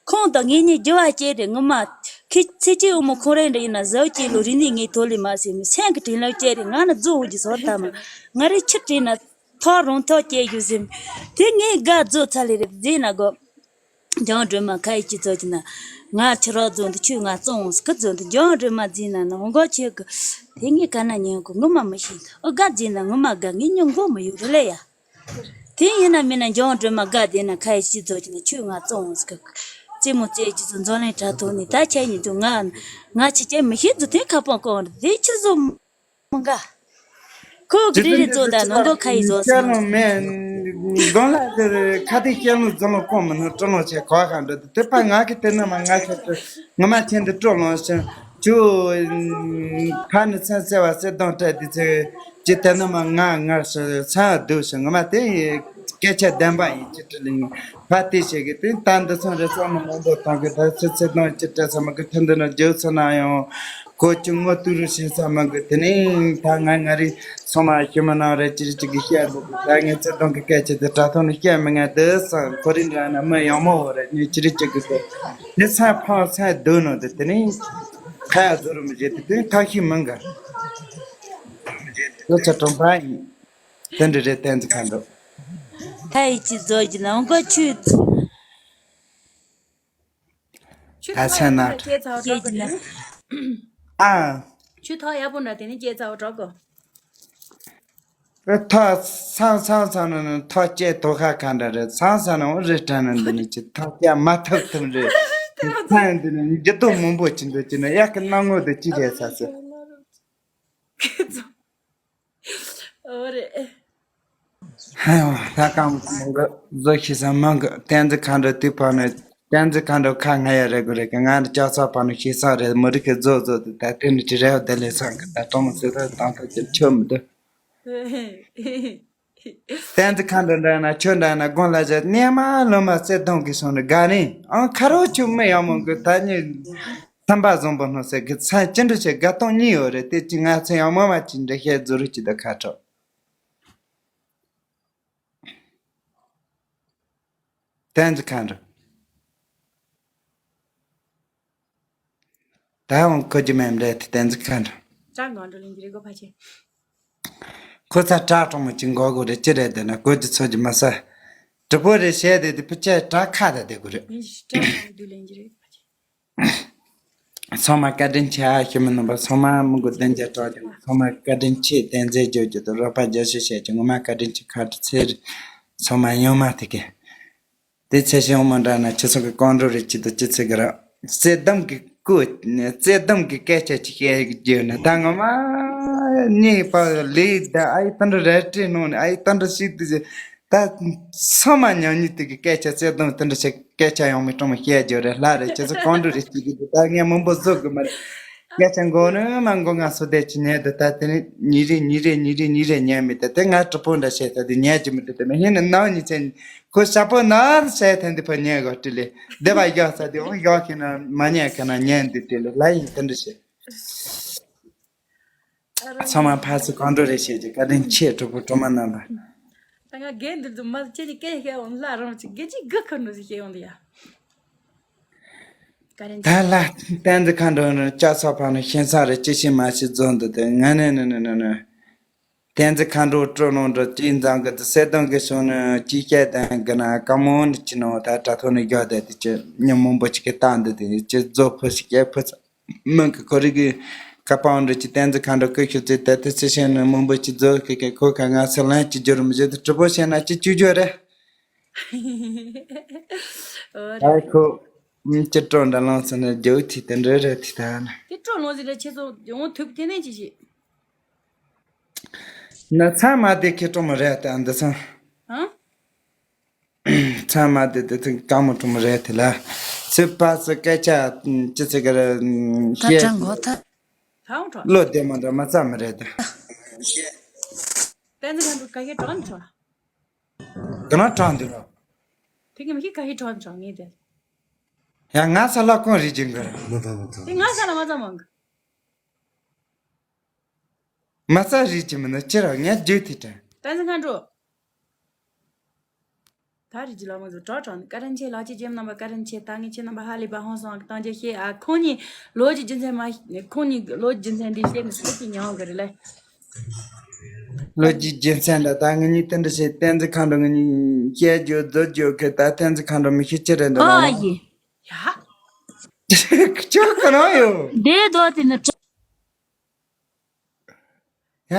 ཁོང་དང་ངེད་གཉིས་རྒྱུ་བ་སྐྱེས་རེད་ངོ་མ། ཁི་ཚེ་སྐྱེས་འོ་མོ་ཁོང་རེ་འདྲ་ཡིན་ན་ཟའུ་སྐྱེས་ལོ་རིག་གནས་ངས་ཐོ་ལི་མ་ཟེར་མི་སེང་གི་བྲིས་ལས་སྐྱེས་རེད་ང་ན་རྫོགས་འོ་གི་ཟོར་ཐ་མ་ང་རེ་ཆུ་བྲིས་ན། ཐོག་རོང་ཐོག་སྐྱེས་རྒྱུ་ཟིན། དེ་ངས་དགའ་རྫོགས་ཚ་ལེ་རེད་ཟིན་ན་གོ། འཇང་སྒྲོལ་མ་ཁ་ཡི་སྤྱི་ཚོགས་ཀྱི་ན། ང་ཁྱི་རོགས་རྫོང་དུ་ཆུ་ང་བཙོང་འོང་སྐུ་རྫོང་དུ་འཇང་སྒྲོལ་མ་འཛིན་ན་ན་འོང་གོ་ཆེ་གི། དེ་ངས་ག་ན་ཉན་གོ་ངུ་མ་མི་ཤེས་ཨོ་དགའ་འཛིན་ན་ངུ་མ་དགའ་ངས་ཉོ་མགོ་མི་ཡོད་རེ་ལེ་ཡ། དེ་ཡིན་ན་མིན་ན་འཇང་སྒྲོལ་མ་དགའ་བསྡད་ན་ཁ་ཡི་སྤྱི་ཚོགས་ཀྱི་ན་ཆུ་ང་བཙོང་འོང་སྐུ། རྩེད་མོ་རྩེ་རྒྱུ་ཚོ་འཛོམས་ལེན་དྲ་ཐོག་ནས་ད་ཁྱེད་ཉིད་དུ་ང་ང་ཆི་ཆེ་མི་ཤེས་དུ་དེ་ཁ་པང་གོང་རེད་དེ་ཆི་བཟོ། མི་དགའ། ཁོ་གི་རི་རི་ཙོ་དང་ནོ་ནོ་ཁ་ཡི་བཟོ་སོང་། ལོ་མེད། དགོན་ལ་དེར་ཁ་ཏི་སྐྱེལ་ནོ་རྫོང་ལོ་ཀོང་མི་ནོ་སྤྲོ་ལོ་ཆེ་གོ་ག་འདྲ་དེ་པ་ང་གི་དེ་ན་མ་ང་ཁྱོད་དུ་ངོ་མ་ཁྱེད་འདི་སྤྲོ་ལོ་ཞིང་ཆུ་ཕ་ནི་ཚན་གསལ་བ་གསལ་གདོང་སྤྲད་དེ་ཚེ་ཅི་དེ་ན་མ་ང་ངར་ས་ས་སྡུག་ཞིང་ངོ་མ་དེ་སྐད་ཆ་བདེན་པ་ཡིན་ཅི་དྲི་ལིང་ཕ་དེ་བྱེད་གི་དེ་ད་འདི་ཚོ་རེ་ཚོ་ནི་མང་པོ་གཏོང་གི་ད་ཚེ་ཚེ་གདོང་ཅི་སྤྲད་ས་མ་གི་ཐུན་འདི་ན་རྒྱུ་ཚོ་ན་ཡང་། ཁོ་ཅི་ངོ་ཏུ་རུ་ཤེས་ས་མ་གི་དེ་ནས་ད་ང་ང་རི་སོ་མ་ཤི་མ་ན་རེ་ཅི་རི་ཅི་གི་བཤད་འདུག་ད་ངས་ཚེ་དང་གི་སྐད་ཆ་དེ་དྲ་ཐོག་ནས་བཤད་མི་ངན་དེ་སང་ཁོ་རི་འདྲ་ན་མི་ཡང་མོ་བོ་རེ་ངས་ཅི་རི་ཅི་གི་དེ་དེ་སང་ཕང་སང་སྡོད་ནོ་དེ་དེ་ནས་ཁ་ཡ་ཟོ་རུ་མི་བྱེད་དེ་དེ་ཐག་ཤི་མི་འགའ་དེ་ཆ་གྲོང་པ་ཡིན། དེ་འདྲ་རེད་བསྟན་འཛིན་མཁའ་འགྲོ། ད་ཡི་ཅི་ཟོ་གི་ལང་གོ་ཆུ། ཆུ་ད་ཚན་ན། སྐྱེས་ཚར་བ་འགྲོ་གི་ན། ཨ། ཆུ་ཐག་ཡག་པོ་འདྲ་དེ་ནི་སྐྱེས་ཚར་བ་འགྲོ་གོ། ཐག་སང་སང་སང་ན་ཐག་སྐྱེས་དོ་ཁ་ག་འདྲ་རེད་སང་སང་ན་འོ་རི་སྤྲ་ན་འདི་ནི་ཅི་ཐག་སྐྱེས་མ་ཐག་ཐུམ་རེད། ཐག་འདི་ནི་འགྱུར་ལྡོག་མང་པོ་ཅི་འདུག་ཅི་ན་ཡག་གི་སྣང་ངོ་འདི་ཅི་རེད་ས་སི། འོ་རེད། ཧ་ཡང་ད་གང་མང་གི་བཟོ་ཤེས་ས་མང་གི་བསྟན་འཛིན་མཁའ་འགྲོ་དུས་བར་ནས་བསྟན་འཛིན་མཁའ་འགྲོ་ཁ་ང་ཡ་རེ་དགོས་རེད་གི་ང་ནི་ལྕགས་ཚ་བར་ནས་ཤེས་ས་རེད་མི་རིགས་ཀྱི་བཟོ་བཟོ་དུ་ད་དེ་ནི་ཅི་རེད་བདེ་ལེགས་སང་གི་ད་གྲོང་ཟེར་ད་དང་ཐོག་ཅིག་ཆོད་མི་འདུག་བསྟན་འཛིན་མཁའ་འགྲོ་འདྲ་ན་ཁྱོད་འདྲ་ན་དགོན་ལ་བཞག་ནས་མ་ལོ་མ་བརྩེ་དུང་གི་སོང་ནས་དགའ་ནི་ཨང་ཁ་རོ་ཆུ་མི་ཡག་མོ་གི་ད་ནི། ཐམ་པ་བཟང་པོ་སྣོ་སའི་གི་ཚན་ཅི་འདྲ་བྱེད་དགའ་སྟོང་གཉིས་ཡོད་རེད་དེ་ཅི་ང་ཚོ་ཡང་མོ་མ་ཅི་འདྲ་བཤད་རྫུ་རུ་ཅི་ད་ཁ་དྲོ། བསྟན་འཛིན་མཁའ་འགྲོ། ད་འོང་ཁོ་ཅི་མེད་འདྲ་དེ་བསྟན་འཛིན་མཁའ་འགྲོ། ཅང་གང་འགྲོ་ལིན་གྱི་རེད་གོ་ཕ་ཆེ། ཁོ་ཚ་དྲག་གྲོང་མོ་ཅི་འགོ་གོ་རེད་ཅི་རེད་དེ་ན་ཀོ་ཅི་ཚོ་ཅི་མ་ས། གྲི་པོ་རེ་བཤད་དེ་དེ་ཕི་ཆེ་དྲག་ཁ་ད་དེ་གོ་རེད། ལིན་གྱི་ཅང་གང་འདུ་ལིན་གྱི་རེད་ཕ་ཆེ། ཚང་མ་བཀའ་དྲིན་ཆེ་ཨ་ཞུ་མི་ནོར་བ་ཚང་མ་མི་དགོས་བདེན་རྒྱ་གྲགས་ཀྱང་ཚང་མ་བཀའ་དྲིན་ཆེ་བསྟན་འཛིན་བརྗོད་རྒྱུ་དང་རོགས་པ་རྒྱ་ཤོད་བྱས་ཀྱང་ངོ་མ་བཀའ་དྲིན་ཆེ་ཁ་བྲི་ཚེ་རིང་ཚང་མ་ཡོང་མ་ཐིག་གི། དེ་ཚེ་ཤི་ཡོང་མ་འདྲ་ན་ཁྱེད་ཚོ་གི་གང་འགྲོ་རེ་ཅི་དང་ཅི་ཚེ་གི་ར་བརྩེ་གདམ་གི་སྐུ་བརྩེ་གདམ་གི་སྐད་ཆ་ཅིག་བཤད་རྒྱུ་ན་ད་ངོ་མ་ཉེས་པ་ལས་ད་ཨ་ཡི་ད་འདྲ་རལ་གྲི་ནང་ནས་ཨ་ཡི་ད་འདྲ་ཞིག་དུ་ད་ཚང་མ་ཉམས་ཉིད་དེ་གི་སྐད་ཆ་བརྩེ་དུང་དེ་འདྲ་ཞིག་སྐད་ཆ་ཡང་མི་སྤྲང་མི་བཤད་རྒྱུ་རེད་ལྷ་རེད་ཁྱེད་ཚོ་གང་འགྲོ་རེ་སྐྱིད་གི་འདུག་ད་ངས་མང་པོ་བཟོ་གི་མ་རེད། སྐད་ཆ་མགོ་ནས་མ་མགོ་ང་སོ་བསྡད་ཀྱི་ཉལ་འདུག་ད་དེ་ནི་ཉི་རེ་ཉི་རེ་ཉི་རེ་ཉི་རེ་ཉལ་མི་འདུག་དེ་ང་གྲུ་པོ་འདྲ་བཤད་ད་དེ་ཉལ་གྱི་མི་འདུག་དེ་ནི་ཧིན་ནི་ནང་ཉི་ཚེ་ཁོ་ཞག་པོ་ན་བཤད་ཐན་འདི་ཕ་ཉལ་གོ་དྲི་ལེ་བདེ་བ་ཡག་ས་དེ་འོང་ཡག་གི་ན་མ་ཉལ་ག་ན་ཉལ་འདུག་དྲི་ལེ་ལ་ཡིན་དེ་འདྲ་བཤད། ཚང་མ་ཕར་ཚུར་གང་འགྲོ་རེ་བྱེད་ཀྱི་བཀའ་དྲིན་ཆེ། གྲོགས་པོ་གྲོགས་མོ་རྣམ་པ། ད་ང་རྒན་འདིར་དུ་མ་ཁྱེད་ཀྱི་སྐད་བཤད་འོང་ལ་རང་ཅིག་རྒན་ཅིག་དགུ་ཁར་འགྲོ་ཟིག་བཤད་འོང་དུ་ཡ། བཀའ་དྲིན་ད་ལ་བསྟན་འཛིན་མཁའ་འགྲོ་ནི་ལྕགས་ཚ་ཕ་ནི་ཤེས་ས་རེ་ཅི་ཤེས་མ་ཤེས་རྫོགས་འདུག་དེ་ང་ནི་ནི་ནི་ནི་ནི། བསྟན་འཛིན་མཁའ་འགྲོ་སྤྲོ་ལོང་འགྲོ་དེའི་མཛངས་གི་དུ་གསལ་སྟོན་གི་ཤོག་ནི་ཅི་བཤད་དང་གི་ན་དཀའ་མོ་ནི་ཅི་ནོ་ད་དྲ་ཐོག་ནི་རྒྱག་བསྡད་དེ་ཅི་ཉིན་མང་པོ་ཅིག་གི་བཏང་འདུག་དེ་ཅི་རྫོགས་ཕུ་ཞིག་སྐྱེ་ཕུ་ཚ། མིང་གི་ཁོ་རིག་གི་ཀ་པའོ་འདྲ་ཅི་བསྟན་འཛིན་མཁའ་འགྲོ་སྐུ་ཞུ་ཚེ་ད་ལྟ་ཚེ་ཤེས་ནི་མང་པོ་ཅི་རྫོགས་གི་གི་ཁོ་ག་ང་སི་ལན་ཅི་རྒྱུ་རུ་མི་བཞེད་དུ་གྲུ་པོ་བཤད་ན་ཅི་བཅུ་རྒྱུ་རེད། ཨོ་ཨ་རེད། ཁོ་མི་ཅི་སྤྲོ་འདྲ་ལངས་ཚེ་ནི་རྒྱུ་ཐི་དེ་འདྲ་རེད་ཐི་ད་ན། དེ་སྤྲོ་ལོང་ཟིག་ལ་ཁྱེད་ཚོ་ཡོང་ཐུབ་དེ་ནས་ཅི་ཞིག་ན་ཚ་མ་དེ་ཁྱེད་སྤྲོ་མོ་རེད་ད་འདི་སང་། ཧང་། ཚང་མ་དེ་དེ་ཚིག་དཀའ་མོ་ཁྲོ་མོ་རེད་དེ་ལ། ཚིག་པ་ཚིག་སྐད་ཆ་ཅི་ཚིག་གི་རེད། ད་བཤད་དྲང་གོ་ད། ད་འོང་ཁྲོ། བློ་བདེ་མོ་འདྲ་མ་ཚ་མི་རེད་ད། བསྟན་འཛིན་མཁའ་འགྲོ་ག་གེ་གྲོགས་ནི་ཁྲོ། ག་ན་གྲོགས་འདི་རོ། དེ་གི་མི་གི་ག་གེ་གྲོགས་ནི་ཁྲོ་ངེས་དེ། ཡ་ང་ས་ལ་ཀོན་རི་ཇིང་གི་རེད། མ་ད་མ་ད། དེ་ང་ས་ལ་མ་ཚ་མང་གི། མ་རྩ་རིགས་ཀྱི་མི་ནི་ཅི་ར་ངས་བརྗོད་དེ་དྲན། བསྟན་འཛིན་མཁའ་འགྲོ། ད་རིགས་ཀྱི་ལག་མོ་ཚོ་གྲོགས་གྲོགས་ནི་བཀའ་དྲིན་ཆེ། ལགས་ཀྱི་ཇེམ་རྣམ་པ་བཀའ་དྲིན་ཆེ། ད་ངས་ཁྱེད་རྣམ་པ་ཧ་ལས་པ་ཧང་སང་གི་བཏང་རྒྱ་ཤེས་ཨ། ཁོང་གཉིས་ལོ་གཅིག་རྒྱུ་མཚན་མ་ཁོང་གཉིས་ལོ་གཅིག་རྒྱུ་མཚན་འདི་བཤད་ནི་སུ་གཅིག་ཉང་གི་རེད་ལེ། ལོ་གཅིག་རྒྱུ་མཚན་ལ་ད་ངེད་གཉིས་དེ་འདྲ་བཤད་བསྟན་འཛིན་མཁའ་འགྲོ་ངེད་གཉིས་བཤད་རྒྱུ་རྫོགས་རྒྱུ་གི་ད་བསྟན་འཛིན་མཁའ་འགྲོ་མི་ཤེས་ཅི་རེད་འདུག་ཨ་ལ་ཡི། ཡ། ཁྱོད་ག་ནང་ཡོད། འདས་རྡོ་དེ་ནི། ཡ།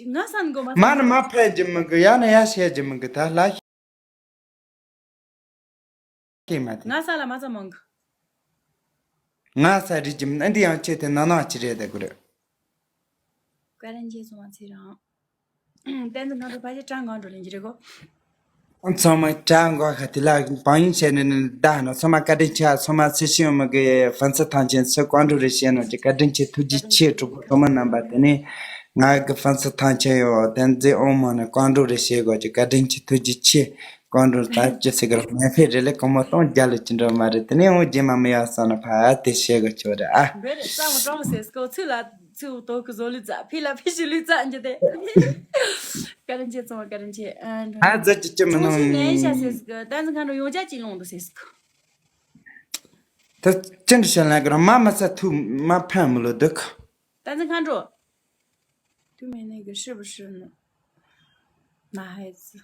ང་སང་གོ་མ་མ་ནི་མ་ཕལ་གྱི་མི་གི་ཡ་ནི་ཡ་བཤད་ཀྱི་མི་གི་ད་ལ་ཤེས་མ་དེ། ང་ས་ལ་མ་ཚ་མང་གི། ང་ས་རིགས་ཀྱི་མི་འདི་ཡང་ཆེ་དེ་ན་ན་ཅི་རེད་དེ་གི་རེད། བཀའ་དྲིན་ཆེ་སོང་བ་ཚེ་རིང་། བསྟན་འཛིན་མཁའ་འགྲོ་ཕལ་ཆེར་གྲངས་འགའ་འགྲོ་ལེན་གྱི་རེད་གོ། ཚང་མ་གྲངས་འགའ་ཁ་དེ་ལ་བང་ཡིན་བྱས་ནས་ནི་བདག་ནི་ཚང་མ་བཀའ་དྲིན་ཆེ། ཚང་མ་ཚེ་ཤེས་མ་གི་ཧྥན་སི་ཐང་ཆེན་ཚེ་བཀའ་འགྲོ་རེ་བྱས་ནོ་ཀྱི་བཀའ་དྲིན་ཆེ་ཐུགས་རྗེ་ཆེ། གྲོགས་པོ་གྲོགས་མོ་རྣམ་པ་དེ་ནས་ང་གི་ཧྥན་སི་ཐང་ཆེན་ཡོད་བསྟན་འཛིན་ཨོ་མོ་ནི་བཀའ་འགྲོ་རེ་བྱས་གོ་ཀྱི་བཀའ་དྲིན་ཆེ་ཐུགས་རྗེ་ཆེ། བཀའ་འགྲོ་ད་ཅི་ཟེར་གི་རེད། ངན་ཕེ་རེ་ལེ་གོ་མོ་སྟོང་རྒྱ་ལ་ཅི་འདྲ་མ་རེད། དེ་ནས་འོ་རྗེས་མ་མི་ཡག་ས་ན་ཕ་དེ་བྱས་གོ་ཆོ་རེད་ཨ། འབད་རེ་ས་མོ་གྲོགས་མོ་ཟེར་སྐོ་ཚུལ་ལ། ཚིག་ཏོག་གི་བཟོ་ལུས་རྩ་ཕི་ལ་ཕི་ཞི་ལུས་རྩ་འཇི་དེ། བཀའ་དྲིན་ཆེ་ཚང་མ་བཀའ་དྲིན་ཆེ། ཨ་ཟ་ཅི་ཅི་མི་ནང་ནན་ཤ་ཟེར་སི་ཀི་བསྟན་འཛིན་མཁའ་འགྲོ་ཡོང་ཅག་ཅིག་ལོང་དུ་ཟེར་སི་ཀི། ད་ཅི་འདྲ་བཤད་ལ་གི་རང་མ་མ་ས་ཐུག་མ་ཕན་མི་ལོ་འདུག་བསྟན་འཛིན་མཁའ་འགྲོ། ཐུག་མེད་ནས་གི་ཧྲི་བུ་ཧྲི་ནི། མ་ཧེ་ཙི།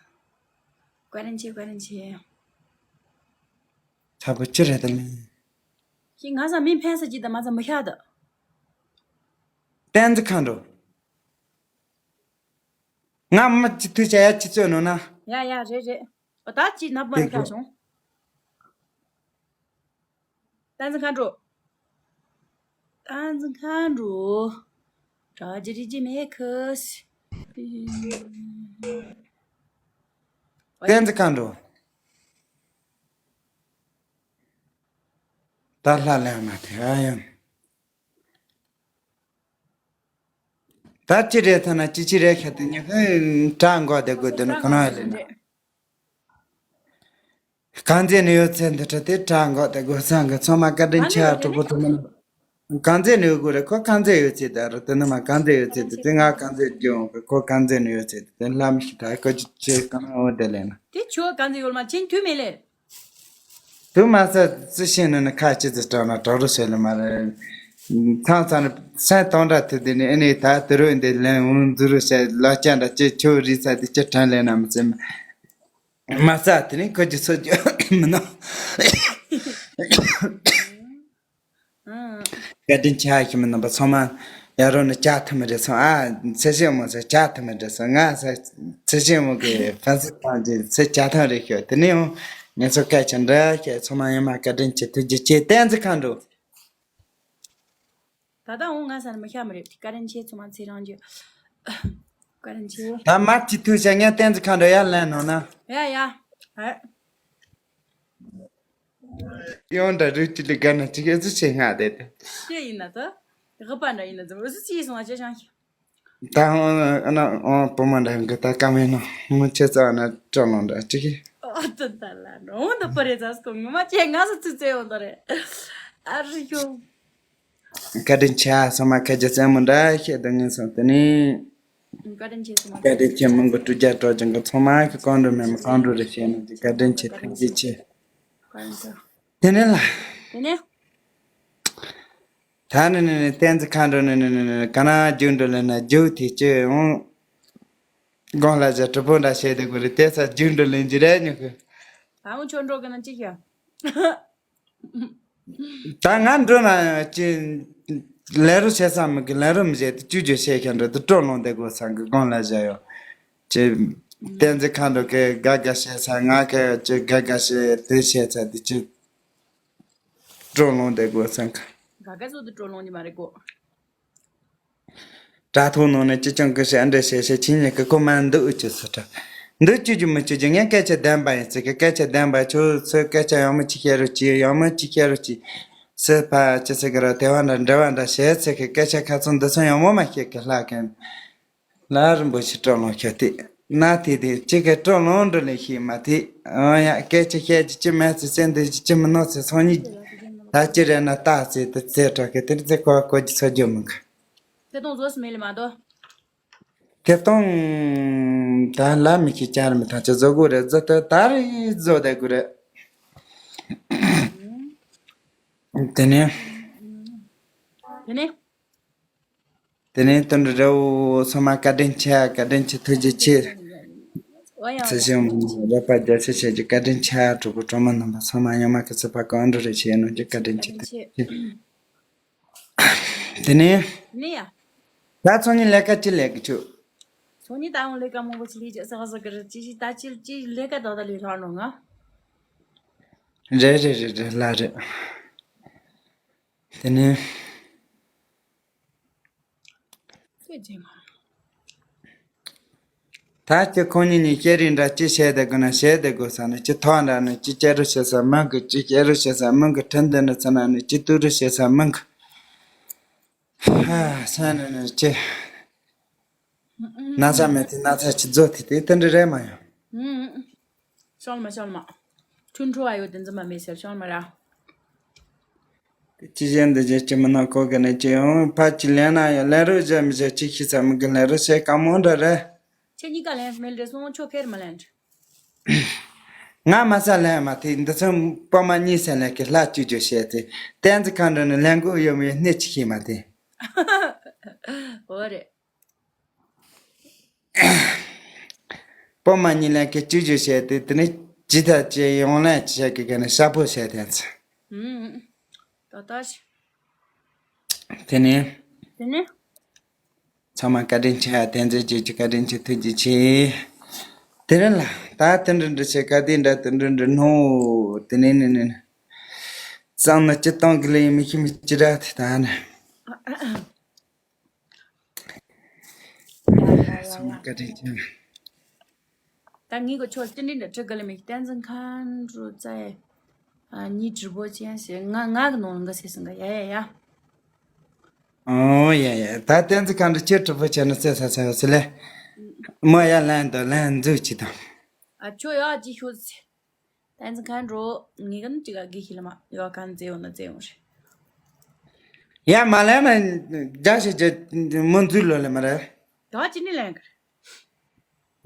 བཀའ་དྲིན་ཆེ་བཀའ་དྲིན་ཆེ། ཚ་པོ་ཅི་རེད་དམ། ཞིག་ང་ས་མི་ཕན་ས་ཅི་ད་མ་ཚ་མི་ཤ་ད། བསྟན་འཛིན་མཁའ་འགྲོ། ང་མི་ཅི་ཐུས་བྱ་ཡ་ཅི་རྩོད་ནོ་ན། ཡ་ཡ་རེད་རེད། ཨོ་ད་ཅི་ནབ་མ་རེད་ཁ་བྱུང་། བསྟན་འཛིན་མཁའ་འགྲོ། བསྟན་འཛིན་མཁའ་འགྲོ། གྲ་ཇི་རི་ཇི་མེ་ཁུ་སི། བསྟན་འཛིན་མཁའ་འགྲོ། ད་ལྷ་ལས་མ་ཐེ་ཨ་ཡང་། ད་ཅི་རེད་ཐ་ན་ཅི་ཅི་རེད་ཤ་དེ་ཉི་ཧོན་གྲགས་འགོག་དེ་དགོས་དེ་ནི་ག་ནང་ཡོད་ལེ་ན། གང་ཚེ་ནི་ཡོད་ཚེ་འདི་ཁྲ་དེ་གྲགས་འགོག་དེ་དགོས་སང་གི་ཚང་མ་བཀའ་དྲིན་ཆེ་གྲོགས་པོ་ཐུབ་མིན། གང་ཚེ་ནི་ཡོད་དགོས་རེད་ཁོ་གང་ཚེ་ཡོད་ཚེ་ད་རུ་དེ་ནི་མ་གང་ཚེ་ཡོད་ཚེ་དེ་དེ་ང་གང་ཚེ་རྒྱུ་འོང་གི་ཁོ་གང་ཚེ་ནི་ཡོད་ཚེ་དེ་དེ་ལྷ་མི་ཤི་ད་ཁོ་ཅི་ཅི་ག་ནང་འོ་དེ་ལེ་ན། དེ་ཁྱོད་གང་ཚེ་ཡོད་མ་ཕྱིན་དུས་མེད་ལེ། དུ་མ་ས་རྩི་ཤེས་ནི་ནི་ཁ་ཅི་ཙི་སྐྲག་ན་གྲོགས་རུ་ཟེར་ལ་མ་རེད། མཚང་ཚ་ནི་སེམས་གཏོང་འདྲ་དེ་དེ་ནི་ཨེ་ནི་ད་དུ་རུ་འདི་ལན་འུན་འཛུ་རུ་བྱས་ལ་ཅན་འདྲ་ཅི་ཆུ་རི་ས་དེ་ཅི་དྲན་ལེ་ན་མི་ཚེ་མ་ས་དེ་ནི་ཁོ་ཅི་སོ་རྒྱུ་མི་ནོ། བཀའ་དྲིན་ཆེ་ཨ་ཞིག་མི་རྣམ་པ་ཚང་མ་ཡ་རོ་ནི་བཅའ་ཐུབ་མི་རེད་སོང་ཨ། ཚེ་ཤེས་མོ་ཚེ་བཅའ་ཐུབ་མི་རེད་སོང་ང་ཚེ་ཤེས་མོ་གི་ཕན་སེ་ཐང་གི་ཚེ་བཅའ་ཐང་རེད་ཤོད་དེ་ནས་ཡང་ངེད་ཚོ་སྐད་ཆ་འདྲ་བཤད་ཚང་མ་ཡང་མ་བཀའ་དྲིན་ཆེ་ཐུགས་རྗེ་ཆེ་བསྟན་འཛིན་མཁའ་འགྲོ། ད་ལྟ་འོང་ང་ས་ནས་མི་ཤ་མི་རེད་བཀའ་དྲིན་ཆེ་ཚང་མ་ཚེ་རང་རྒྱུ། བཀའ་དྲིན་ཆེ། ད་མ་ཅི་ཐུག་བྱ་ངས་བསྟན་འཛིན་མཁའ་འགྲོ་ཡར་ལེན་ནོ་ན། ཡ་ཡ། ཨ། ཡོང་འདྲ་རུ་ཅི་ལི་ག་ན་ཅི་གེ་ཟི་ཆེ་ང་དེ་དེ། ཅི་ཡིན་ན་ད། རི་པ་འདྲ་ཡིན་ན་ཙམ་རུ་སི་ཅི་ཡིན་སོང་ང་ཅི་ཅང་ཤི། ད་ཧོ་ཨ་ན་ཨོ་པོ་མ་འདྲ་གི་ད་ཀ་མེ་ནོ་མུ་ཆེ་ཙ་ན་ཀྲོ་ལོང་འདྲ་ཅི་གི། ཨོ་ད་ད་ལ་ནོ་འོ་ད་པ་རེ་ཙ་སྐོ་ངོ་མ་ཅེ་ང་སི་ཙི་ཙེ་ཡོང་ད་རེ། ཨ་རི་ཡོ། བཀའ་དྲིན་ཆེ། ཚང་མ་ཁ་རྒྱ་བཙན་མོ་འདྲ་བཤད་དུ་ངེས་སོང་། དེ་ནི་བཀའ་དྲིན་ཆེ། ཚང་མ་བཀའ་དྲིན་ཆེ། མང་པོ་སྤྲུལ་རྒྱལ་གྲོགས་ཀྱང་གི་ཚང་མ་གི་གང་འགྲོ་མེད་མ་གང་འགྲོ་རེ་བཤད་ནས་ཀྱི་བཀའ་དྲིན་ཆེ། ཐུགས་རྗེ་ཆེ། དེ་ནི་ལ། དེ་ནི། ད་ནི་ནི་ནི་བསྟན་འཛིན་མཁའ་འགྲོ་ནི་ནི་ནི་ནི་ག་ན་རྒྱུགས་འགྲོ་ལེན་ན་རྒྱུགས་དེ་ཅི་འོང་། དགོང་ལ་ཇ་གྲུ་པོ་འདྲ་བཤད་དེ་དགོས་རེད། དེ་ས་རྒྱུགས་འགྲོ་ལེན་གྱི་རེད་ཉོ་གི། ད་འོང་ཆོ་འགྲོ་གི་ན་ཅི་ཤ། ད་ང་འགྲོ་ན་ཡང་ཅི། ལན་རོ་བྱེད་ས་མི་གི་ལན་རོ་མི་བྱེད་དེ་ཅུ་ཅུ་བཤད་མཁན་འགྲོ་དེ་སྤྲོ་ལོང་དེ་དགོས་ས་གི་དགོང་ལ་ཇ་ཡོ། ཅི། བསྟན་འཛིན་མཁའ་འགྲོ་གི་དགའ་དགའ་བཤད་ས་ང་གི་ཅི་དགའ་དགའ་བཤད་དེ་བཤད་ས་དེ་ཅི། སྤྲོ་ལོང་དེ་དགོས་ས་གི། དགའ་དགའ་བཟོ་དེ་སྤྲོ་ལོང་གི་མ་རེད་གོ། དྲ་ཐོག་ནང་ནས་ཅི་ཅང་གི་ཞེ་འདྲ་ཞེ་ཞེ་ཁྱིན་ཉེ་གི་ཁོ་མ་འདུག་ཨུ་ཅི་སུ་དྲ། འདུག་ཅུ་ཅུ་མི་ཅུ་ཅུ་ངས་སྐད་ཆ་བདེན་པ་ཡིན་ཟེར་གི། སྐད་ཆ་བདེན་པ་ཁྱོད་ཚོས་སྐད་ཆ་ཡང་མི་ཅི་བཤད་རོགས་ཅི་ཡང་མི་ཅི་བཤད་རོགས་ཅི། སུ་ཕ་ཅི་ཟེར་གི་ར་དེ་བ་འདྲ་འདྲ་བ་འདྲ་བཤད་ཟེར་གི། སྐད་ཆ་ཁ་ཚོན་འདི་ཚོ་ཡང་མོ་མ་བཤད་གི་ལྷག་གན། ལ་རིན་པོ་ཆེ་སྤྲོ་ལོང་ཤོད་དེ། ན་དེ་དེ་ཅི་གི་སྤྲོ་ལོང་འགྲོ་ལེ་ཤེས་མ་དེ། ཨང་ཡ་སྐད་ཆ་བཤད་ཀྱི་ཅི་མེད་ཚེ་སེམས་འདི་ཅི་མི་ནོར་ཚེ་སང་ཉིན། ད་ཅི་རེད་ན་ལྟ་ཚེ་དེ་ཚེ་དྲག་གི་དེ་ཚེ་ཀོ་ཀོ་ཅི་ཚོ་རྒྱུ་མི་གི། ཐད་གཏོང་བཟོ་སི་མེད་ལེ་མ་གཏོགས། ཐད་གཏོང་། ད་ལ་མི་ཁྱི་ཅར་མི་ཐང་ཆ་བཟོ་དགོས་རེད། བཟོ་ད་ད་རེས་བཟོ་བསྡད་དགོས་རེད། དེ་ནས། དེ་ནས། དེ་ནས་དོན་འགྲུབ་རེའུ་ཚང་མ་བཀའ་དྲིན་ཆེ། བཀའ་དྲིན་ཆེ། ཐུགས་རྗེ་ཆེ། ཨོ་ཡ་ཨོ་ཡ། ཚེ་ཞིང་རོགས་པ་རྒྱ་ཆེ་བྱས་ཀྱི་བཀའ་དྲིན་ཆེ། གྲོགས་པོ་གྲོགས་མོ་རྣམ་པ་ཚང་མ་ཡང་མ་གི་ཚེ་ཕ་གང་འགྲོ་རེ་བྱས་ནོ་ཀྱི་བཀའ་དྲིན་ཆེ། བཀའ་དྲིན་ཆེ། དེ་ནས། ནི་ཡ། ད་ཚོང་གཉིས་ལས་ཀ་ཅི་ལས་ཀྱི་ཆུ། ཚོང་གཉིས་ད་ཡང་ལས་ཀ་མང་པོ་ཅི་ལས་ཀྱི་ས་ས་གི་རེད། ཅི་ཞིག་ད་ཅི་ཅི་ལས་ཀ་ད་ད་ལས་རག་ནོ་ང་། རེད་རེད་རེད་རེད་ལ་རེད། དེ་ནས། ད་ཁྱེད་ཁོང་གཉིས་ནས་ཤེས་རིག་འདྲ་ཅི་བཤད་བསྡད་དགོས་ན་བཤད་བསྡད་དགོས་ས་ནི་ཅི་ཐོག་འདྲ་ནི་ཅི་སྐྱེ་རུ་བྱེད་ས་མིན་གི། ཅི་སྐྱེ་རུ་བྱེད་ས་མིན་གི། ཁྲིམས་ལྡན་ནི་ཚ་ན་ནི་ཅི་ཏུ་རུ་བྱེད་ས་མིན་གི། ཧ་ས་ནི་ནི་ཅི། ན་ཚ་མེད་དེ་ན་ཚ་ཅི་རྫོགས་དེ་དེ་དེ་འདྲ་རེད་མ་ཡོང་། ཤོར་མ་ཤོར་མ། ཐུན་ཁྲོ་བ་ཡོད་དེ་འཛིན་པ་མེད་ཟེར་ཤོར་མ་ར། ཅི་བཞིན་འདི་བཞིན་ཅི་མི་སྣང་ཁོ་གི་ནས་ཅི་ཡོང་ཕ་ཅི་ལན་ན་ཡང་ལན་རོ་བཞག་མི་བཞག་ཅི་ཤི་ས་མི་གི་ལན་རོ་བྱེད་དཀའ་མོ་འདྲ་རེད། ཁྱེད་གཉིས་ཀ་ལན་མེད་རེད་སོང་ཆོ་ཁེར་མ་ལན། ང་མ་ས་ལན་མ་དེ་འདི་ཚོ་པ་མ་གཉིས་ས་ལན་གི་ལྷ་བཅུ་བཅུ་བྱས་ཏེ་བསྟན་འཛིན་ཁ་འདྲ་ནི་ལན་གོ་ཡོད་མི་ཡོད་སྣེ་ཅི་ཤི་མ་དེ། འོ་རེད། པོ་མ་གཉིས་ལན་ཀེ་བཅུ་བཅུ་བྱས་ཏེ་དེ་ནི་ཇི་ལྟར་ཅི་ཡོང་ལན་ཅི་བྱས་ཀི་ག་ནི་ཤ་པོ་བྱས་ཏེ་ཚེ། ད་ལྟ་ཞིག་དེ་ནི། དེ་ནི། ཚང་མ་བཀའ་དྲིན་ཆེ། བསྟན་འཛིན་ཅེ་ཅི་བཀའ་དྲིན་ཆེ། ཐུགས་རྗེ་ཆེ། དེ་རིང་ལ་ད་དེ་འདྲ་འདྲ་བྱས་ཀ་དེ་འདྲ་དེ་འདྲ་འདྲ་ནོ། དེ་ནི་ནི་ནི་ནི། གཙང་ན་སྤྱི་བཏང་གི་ལས་མི་ཤི་མི་ཅི་ར་དེ་ད་ནི། ཡ་ཡ་ཡ་ཡ། སོང་བཀའ་དྲིན་ཆེ། ད་ངའི་གོ་ཆོ་ཅི་འདྲི་འདྲ་ཁྲི་ག་ལ་མིག་བསྟན་འཛིན་མཁའ་འགྲོ་རྩ་ཡ། ཨ་ཉི་དྲི་བོ་ཅན་ཞེས་ང་ང་གི་ནང་ལ་འགའ་ཟེར་སོང་ག་ཡ་ཡ་ཡ། ཨོ་ཡ་ཡ། ད་བསྟན་འཛིན་མཁའ་འགྲོ་ཁྱེད་དྲི་བོ་བྱས་ན་ཟེར་ས་ཟེར་བ་ཟེར་ལེ། མོ་ཡ་ལན་དུ་ལན་འཛུགས་ཅི་དང་། ཨ་ཆོ་ཡ་ཅི་ཤོད་ཟེར། བསྟན་འཛིན་མཁའ་འགྲོ་ངེད་ཀ་ནི་ཅི་ག་གི་ཤི་ལ་མ་ཡོ་ག་ནི་ཙེ་ཡོང་ན་ཙེ་ཡོང་རེད། ཡ་མ་ལན་མ། རྒྱ་ཞིག་རྒྱ་མོ་འཛུལ་ལོ་ལེ་མ་རེད། ད་ཅི་ནི་ལན་ག་རེད།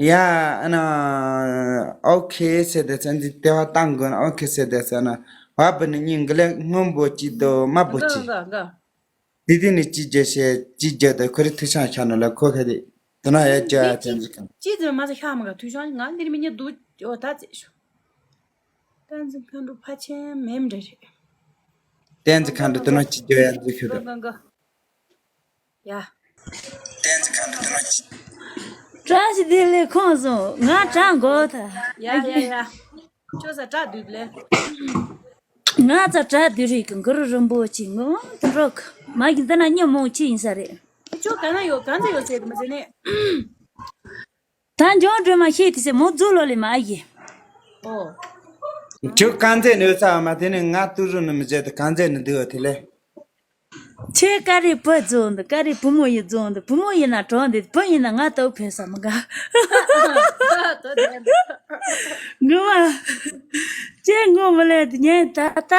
ཡ་ཨ་ན། ཨོ་ཁེ་ཟེར་དེ་ཚན་འདི་ལྟེ་བ་བཏང་དགོས་ན་ཨོ་ཁེ་ཟེར་དེ་ཟེར་ན་བ་བུ་ནི་གཉིས་འགི་ལེ་སྔོན་པོ་གཅིག་དང་དམར་པོ་གཅིག་འགའ་འགའ་འགའ། དེ་དེ་ནི་གཅིག་བརྒྱབ་བྱས་གཅིག་བརྒྱབ་དང་ཁོ་རི་ཐུག་ཤང་ཤ་ནོ་ལ་ཁོ་ཁ་དེ་དེ་ན་ཡ་རྒྱ་ཡ་དེ་ཚན་འདི་གང་། གཅིག་ཙམ་མ་ཟ་ཤ་མ་ག་ཐུག་ཤང་ང་འདིར་མི་ཉེ་འདུག་ཨོ་ད་ཙེ་ཤོ། བསྟན་འཛིན་མཁའ་འགྲོ་ཕ་ཆེན་མེམ་འདྲ་རེད། བསྟན་འཛིན་མཁའ་འགྲོ་དེ་ནོ་ཅི་བརྗོད་ཡ་འཛུལ་ཤོད་དོ། ཡ། བཀྲ་ཤིས་བདེ་ལེགས་ཁོང་སོང་ང་གྲངས་འགོ་ད། ཡ་ཡ་ཡ། ཁྱོད་ས་གྲགས་བསྡུས་ལེ། ང་ཚ་གྲགས་བསྡུས་རིག་གི་གུ་རུ་རིན་པོ་ཆེ་ངོ་དུ་འགྲོག་མ་གི་འདི་ན་ཉོན་མོངས་ཆེ་ཡིན་ས་རེད། ཁྱོད་ག་ན་ཡོད་གང་ཚ་ཡོད་ཟེར་གི་མ་ཟེར་ནས། ད་འཇོན་སྒྲོལ་མ་ཤེས་དེ་ཟེར་མོ་རྫུ་ལོ་ལེ་མ་ཨ་ཡེ། ཨོ། ཁྱོད་གང་ཚེ་ནུས་ས་མ་དེ་ནི་ང་ཏུ་རུ་ནི་མི་བྱེད་དུ་གང་ཚེ་ནི་འདུག་དེ་ལེ། ཁྱེད་ཀ་རེ་བུ་རྫོང་འདུག་ཀ་རེ་བུ་མོ་ཡི་རྫོང་འདུག་བུ་མོ་ཡིན་ན་གྲོང་འདུག་བུ་ཡིན་ན་ང་ཏོ་ཕེ་ས་མི་དགའ། ངུ་མ། ཁྱེད་ངུ་མི་ལེ་དུ་ཉན་ད་ད།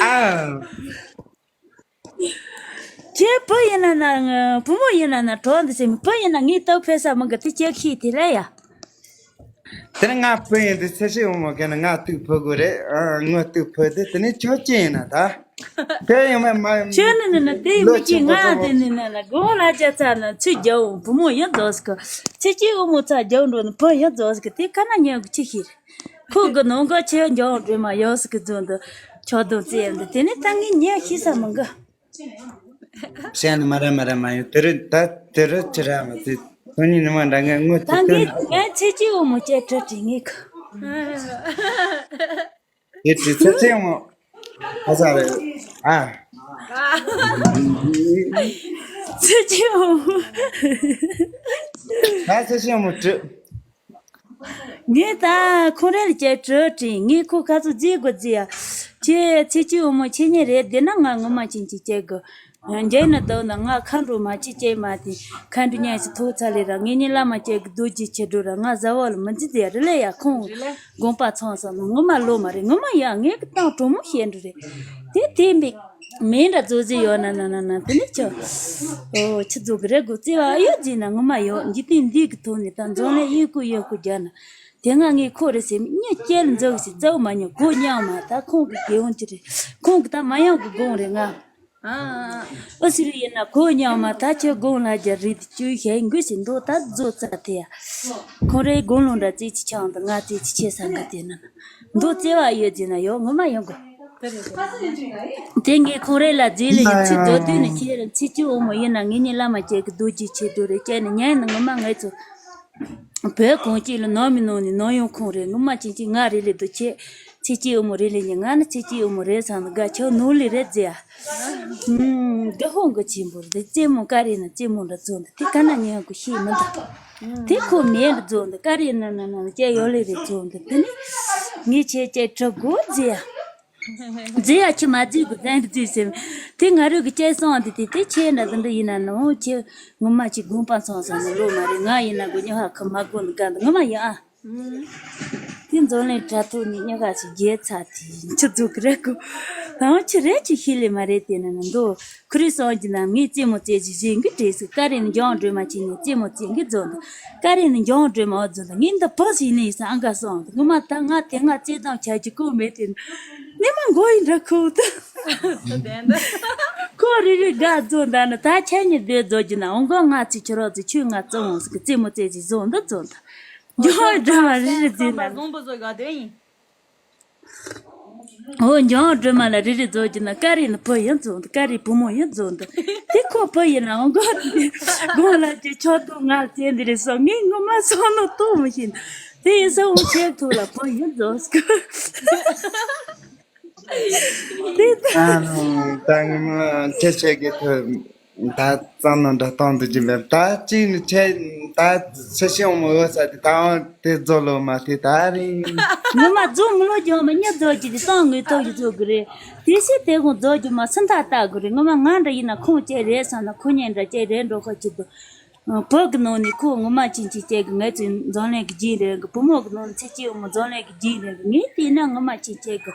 ཨ། ཁྱེད་བུ་ཡིན་ན་ན་བུ་མོ་ཡིན་ན་ན་གྲོགས་འདི་སེམས་བུ་ཡིན་ན་ངའི་སྟོབས་འཕེལ་ས་མི་འགི་དེ་ཁྱེད་ཤེས་དེ་ལ་ཡ། དེ་ནི་ང་བུ་ཡིན་དུས་ཚེ་ཤི་འོ་མོ་གན་ང་སྟུག་ཕོ་དགོས་རེད། ཨ། ངོ་སྟུག་ཕོ་དེ་དེ་ནི་ཁྱོད་ཅི་ཡིན་ན་ད། དེ་ཡང་མ་མ་ཁྱོད་ནི་ནི་ནི་དེ་ལོ་མི་ཅི་ཆེན་པོ་ང་ཚོ་དེ་ནི་ནི་ལ་དགོང་ལ་ཅག་ཚ་ན་ཚུར་རྒྱབ་འོང་བུ་མོ་ཡང་རྫོགས་སི་གི། ཚེ་སྐྱིད་འོ་མོ་ཚ་རྒྱབ་འགྲོ་ནི་བུ་ཡང་རྫོགས་སི་གི་དེ་ཁ་ན་ཉན་གི་ཅི་ཤེས་རེད། ཁོ་གི་ནང་ག་ཆེ་འཇོག་འགྲོ་མ་ཡོད་སི་གི་རྫོང་དུ་ཆོག་དུང་རྩེ་ཡང་དུ་དེ་ནི་ད་ངས་ཉན་ཤེས་ས་མི་འགི། བཤད་ནི་མ་ར་མ་ར་མ་ཡོད། དེ་རུ་ད་དེ་རུ་ཅི་ར་མ་ཚེ་ཚོ་ཉིད་ནི་མ་འདྲ་ངས་ངོ་ད་ཚེ་ངས་ཐོན་ངས་ཚེ་སྐྱིད་འོ་མོ་ཅེ་གྲ་དྲི་ངས་གི། དེ་དྲི་ཚེ་ཚེ་འོ་མོ་ཁ་ས་རེད། ཨ། ཚེ་སྐྱིད་འོ་མོ། ད་ཚེ་སྐྱིད་འོ་མོ་དྲི། ངས་ད་ཁོང་རེ་ལ་ཅེ་གྲ་དྲི་ངས་ཁོ་ཁ་ཚོ་རྫི་དགོ་རྫི་ཡ། ཁྱེད་ཚེ་སྐྱིད་འོ་མོ་ཁྱེད་ཉིད་རེད་དེ་ན་ང་ངོ་མ་ཅན་གྱི་ཅེ་གི། འཇལ་ན་དོ་ན་ང་ཁ་འགྲོ་མ་ཅི་ཅེ་མ་དེ་ཁ་འགྲོ་ཉན་ཞིག་ཐོག་ཚ་ལེ་ར་ངེད་གཉིས་བླ་མ་ཅེ་གི་རྡོ་རྗེ་ཆེ་འགྲོ་ར་ང་ཟ་བ་ལ་མི་འཛི་ཟེར་རེ་ལེ་ཡ་ཁོང་དགོངས་པ་ཚང་སོང་ན་ངོ་མ་ལོ་མ་རེད། ངོ་མ་ཡ་ངས་གི་བཏང་གྲོ་མོ་བཤད་འགྲོ་རེད། དེ་དེ་འབིག་མེ་འདྲ་རྫོ་རྫི་ཡོད་ན་ན་ན་ན་དེ་ནི་ཆོ། ཨོ་ཆི་རྫོ་གི་རེད་གོ་རྩེ་བ་ཨ་ཡོད་རྫི་ན་ངོ་མ་ཡོད་འཇིག་རྟེན་འདི་གི་ཐོག་ནས་ད་འཛོམས་ལེ་ཡིན་ཁུ་ཡོད་ཁུ་རྒྱ་ན་དེ་ང་ངས་ཁོ་རེ་སེམས་གཉིད་སྐྱེལ་འཛུགས་ཤིག་རྩ་བ་མ་ཉོ་གོ་ཉག་མ་ད་ཁོང་གི་དགེ་འོང་ཅི་རེད་ཁོང་གི་ད་མ་ཡང་གི་དགོངས་རེད་ང་། ཨ་ཨ་ཨ། ཨོ་སི་རི་ཡིན་ན་གོ་ཉག་མ་ད་ཁྱོད་དགོངས་ལ་རྒྱ་རིད་བཅུ་ཞེ་འགུལ་ཞིག་འདུག་ད་རྫོ་རྩ་དེ་ཡ། ཁོང་རེ་དགོངས་ལོང་འདྲ་རྩེ་ཅི་ཆང་དང་ང་རྩེ་ཅི་ཆེ་ས་འགུལ་དེ་ན་ན་འདུག་རྩེ་བ་ཡོད་ཅི་ན་ཡོད་ངོ་མ་ཡོང་གོ། དེ་ངས་ཁོང་རེ་ལ་རྫས་ལ་ཡིན་ཚིག་རྫོ་དུས་ནས་ཁྱེད་རང་ཚིག་ཅི་འོ་མོ་ཡིན་ན་ངེད་གཉིས་བླ་མ་ཅེ་གི་རྡོ་རྗེ་ཆེ་རྡོ་རེ་ཅེ་ནས་ཉན་ནས་ངོ་མ་ངས་ཚོ། བོད་གངས་སྐྱིད་ལ་ནང་མི་ནང་ནས་ནང་ཡོང་ཁོང་རེད། ངོ་མ་ཅན་གཅིག་ང་རེ་ལས་དུ་ཆེ། ཚེ་སྐྱིད་འོ་མོ་རེ་ལས་ཉེ་ང་ནི་ཚེ་སྐྱིད་འོ་མོ་རེད་བསམ་ནས་དགའ་ཆེ་ནོར་ལས་རེད་ཟེར་ཡ། ཧུམ། དགའ་ཧོ་འགའ་ཆེན་པོ་རེད། རྩེད་མོ་ཀ་རེ་ན་རྩེད་མོ་འདྲ་བཙོང་འདུག་དེ་ག་ན་ཉན་གོ་ཤེས་མི་འདུག་དེ་ཁོ་མེད་འདྲ་བཙོང་འདུག་ཀ་རེ་ན་ན་ན་ན་ཅེ་ཡོ་ལེ་རེ་བཙོང་འདུག་དེ་ནི་ངས་ཆེ་ཅེ་གྲི་དགོ་ཟེར་ཡ། རྫི་ཡ་ཁྱི་མ་རྫི་དགུ་བཙན་རྫི་ཟེར། དེ་ང་རུ་གི་སྐྱེ་སོང་དེ་དེ་དེ་ཁྱེད་འདྲ་དེ་འདྲ་ཡིན་ན་ནོ་ཁྱེད་ངོ་མ་ཅིག་དགོངས་པ་ཚང་ས་ནི་ལོ་མ་རེད། ང་ཡིན་ན་དགུ་ཉི་ཧ་ཁི་མ་དགོ་ནི་ག་འདི་ངོ་མ་ཡིན་ཨ། དེ་འཛོམས་ལེན་དྲ་ཐོག་ནས་ཉི་ཧ་ཞིག་རྒྱལ་ཚ་དེ་ཁྱི་རྫོགས་གི་རེད་གོ། དང་ཁྱི་རེད་ཅི་ཤི་ལེ་མ་རེད་དེ་ན་ནི་འདོ། ཁུ་རི་སོང་གི་ན་ངས་རྩེད་མོ་རྩེ་ཞིག་བཞེས་གི་བྲེས་སུ་ཀ་རེ་ནི་འཇང་སྒྲོལ་མ་ཆེ་ནས་རྩེད་མོ་རྩེ་གི་རྫོགས་འདུག་ཀ་རེ་ནི་འཇང་སྒྲོལ་མ་འོ་རྫོགས་འདུག་ངས་འདི་བོ་ཞིག་ནས་ཡིན་ས་ཨང་ག་སོང་འདུག་ངོ་མ་ད་ང་དེ་ང་རྩེད་དང་བྱ་རྒྱུ་ཁོ་མེད་དེ་ནི་མ་མགོ་ཡིན་འདྲ་ཁོ་ད། ཁོ་རེ་རེ་དགའ་རྫོགས་འདུག་ན་ད་ཁྱེད་གཉིས་བསྡད་རྫོགས་རྒྱུ་ན་འོང་གོ་ང་ཚོས་ཁྱོད་རོགས་ཚོས་ཁྱོད་ང་རྩེད་འོང་ཟིག་གི་རྩེད་མོ་རྩེ་ཞིག་བཟོ་འདུག་རྫོགས་འདུག་འཇང་སྒྲོལ་མ་རེ་རེ་རྫོགས་འདུག་བཟང་པོ་བཟོ་དགའ་དོན་ཡིན། འོ་འཇང་སྒྲོལ་མ་ལ་རེ་རེ་རྫོགས་ཀྱི་ན་ཀ་རེ་ནི་བུ་ཡང་རྫོགས་འདུག་ཀ་རེ་བུ་མོ་ཡང་རྫོགས་འདུག་དེ་ཁོ་བུ་ཡིན་ན་འོང་གོ་དགོང་ལ་ཅི་ཆོག་ཏུ་ང་ཚེ་འདི་རེ་སོང་ངས་ངོ་མ་སོང་ནོ་ཏོ་མི་ཤེས། དེ་ཡིན་ས་འོང་ཆེག་ཐུག་ལ་བུ་ཡང་རྫོགས་སྐུ། དེ་ད་ནི་ད་ངོ་མ་ཁྱེད་ཆེ་གི་ཐུག་ད་གཙང་ནང་འདྲ་གཏོང་དུ་གྱིན་པས་ད་གཅིག་ནི་ཁྱེད་ད་ཚེ་ཤི་འོང་མོ་འོ་ས་དེ་ད་འོང་དེ་རྫོགས་ལོ་མ་དེ་ད་རིང་། ངོ་མ་རྫོགས་མི་ལོ་རྒྱུ་མ་གཉིས་རྫོགས་ཀྱི་དེ་སང་ངོས་ཐོག་གི་རྫོགས་གི་རེད། དེ་ཕྱིར་དེ་གོང་རྫོགས་རྒྱུ་མ་སུ་མཐའ་ལྟ་གི་རེད། ངོ་མ་ང་འདྲ་ཡིན་ན་ཁོང་བཅས་རེད་བསམ་ན་ཁོ་གཉིས་འདྲ་བཅས་རེད་འགྲོ་ཁོ་ཅི་འདུག་བོད་གི་ནང་ནས་ཁོ་ངོ་མ་ཅན་གཅིག་བཅས་གི་ངའི་ཚེ་འཛམ་གླིང་གི་རྒྱུན་རེད་གི་བུ་མོ་གི་ནང་ནས་ཚེ་སྐྱིད་འོ་མོ་འཛམ་གླིང་གི་རྒྱུན་རེད་གི་ངས་བལྟས་ན་ངོ་མ་ཅན་བཅས་གི་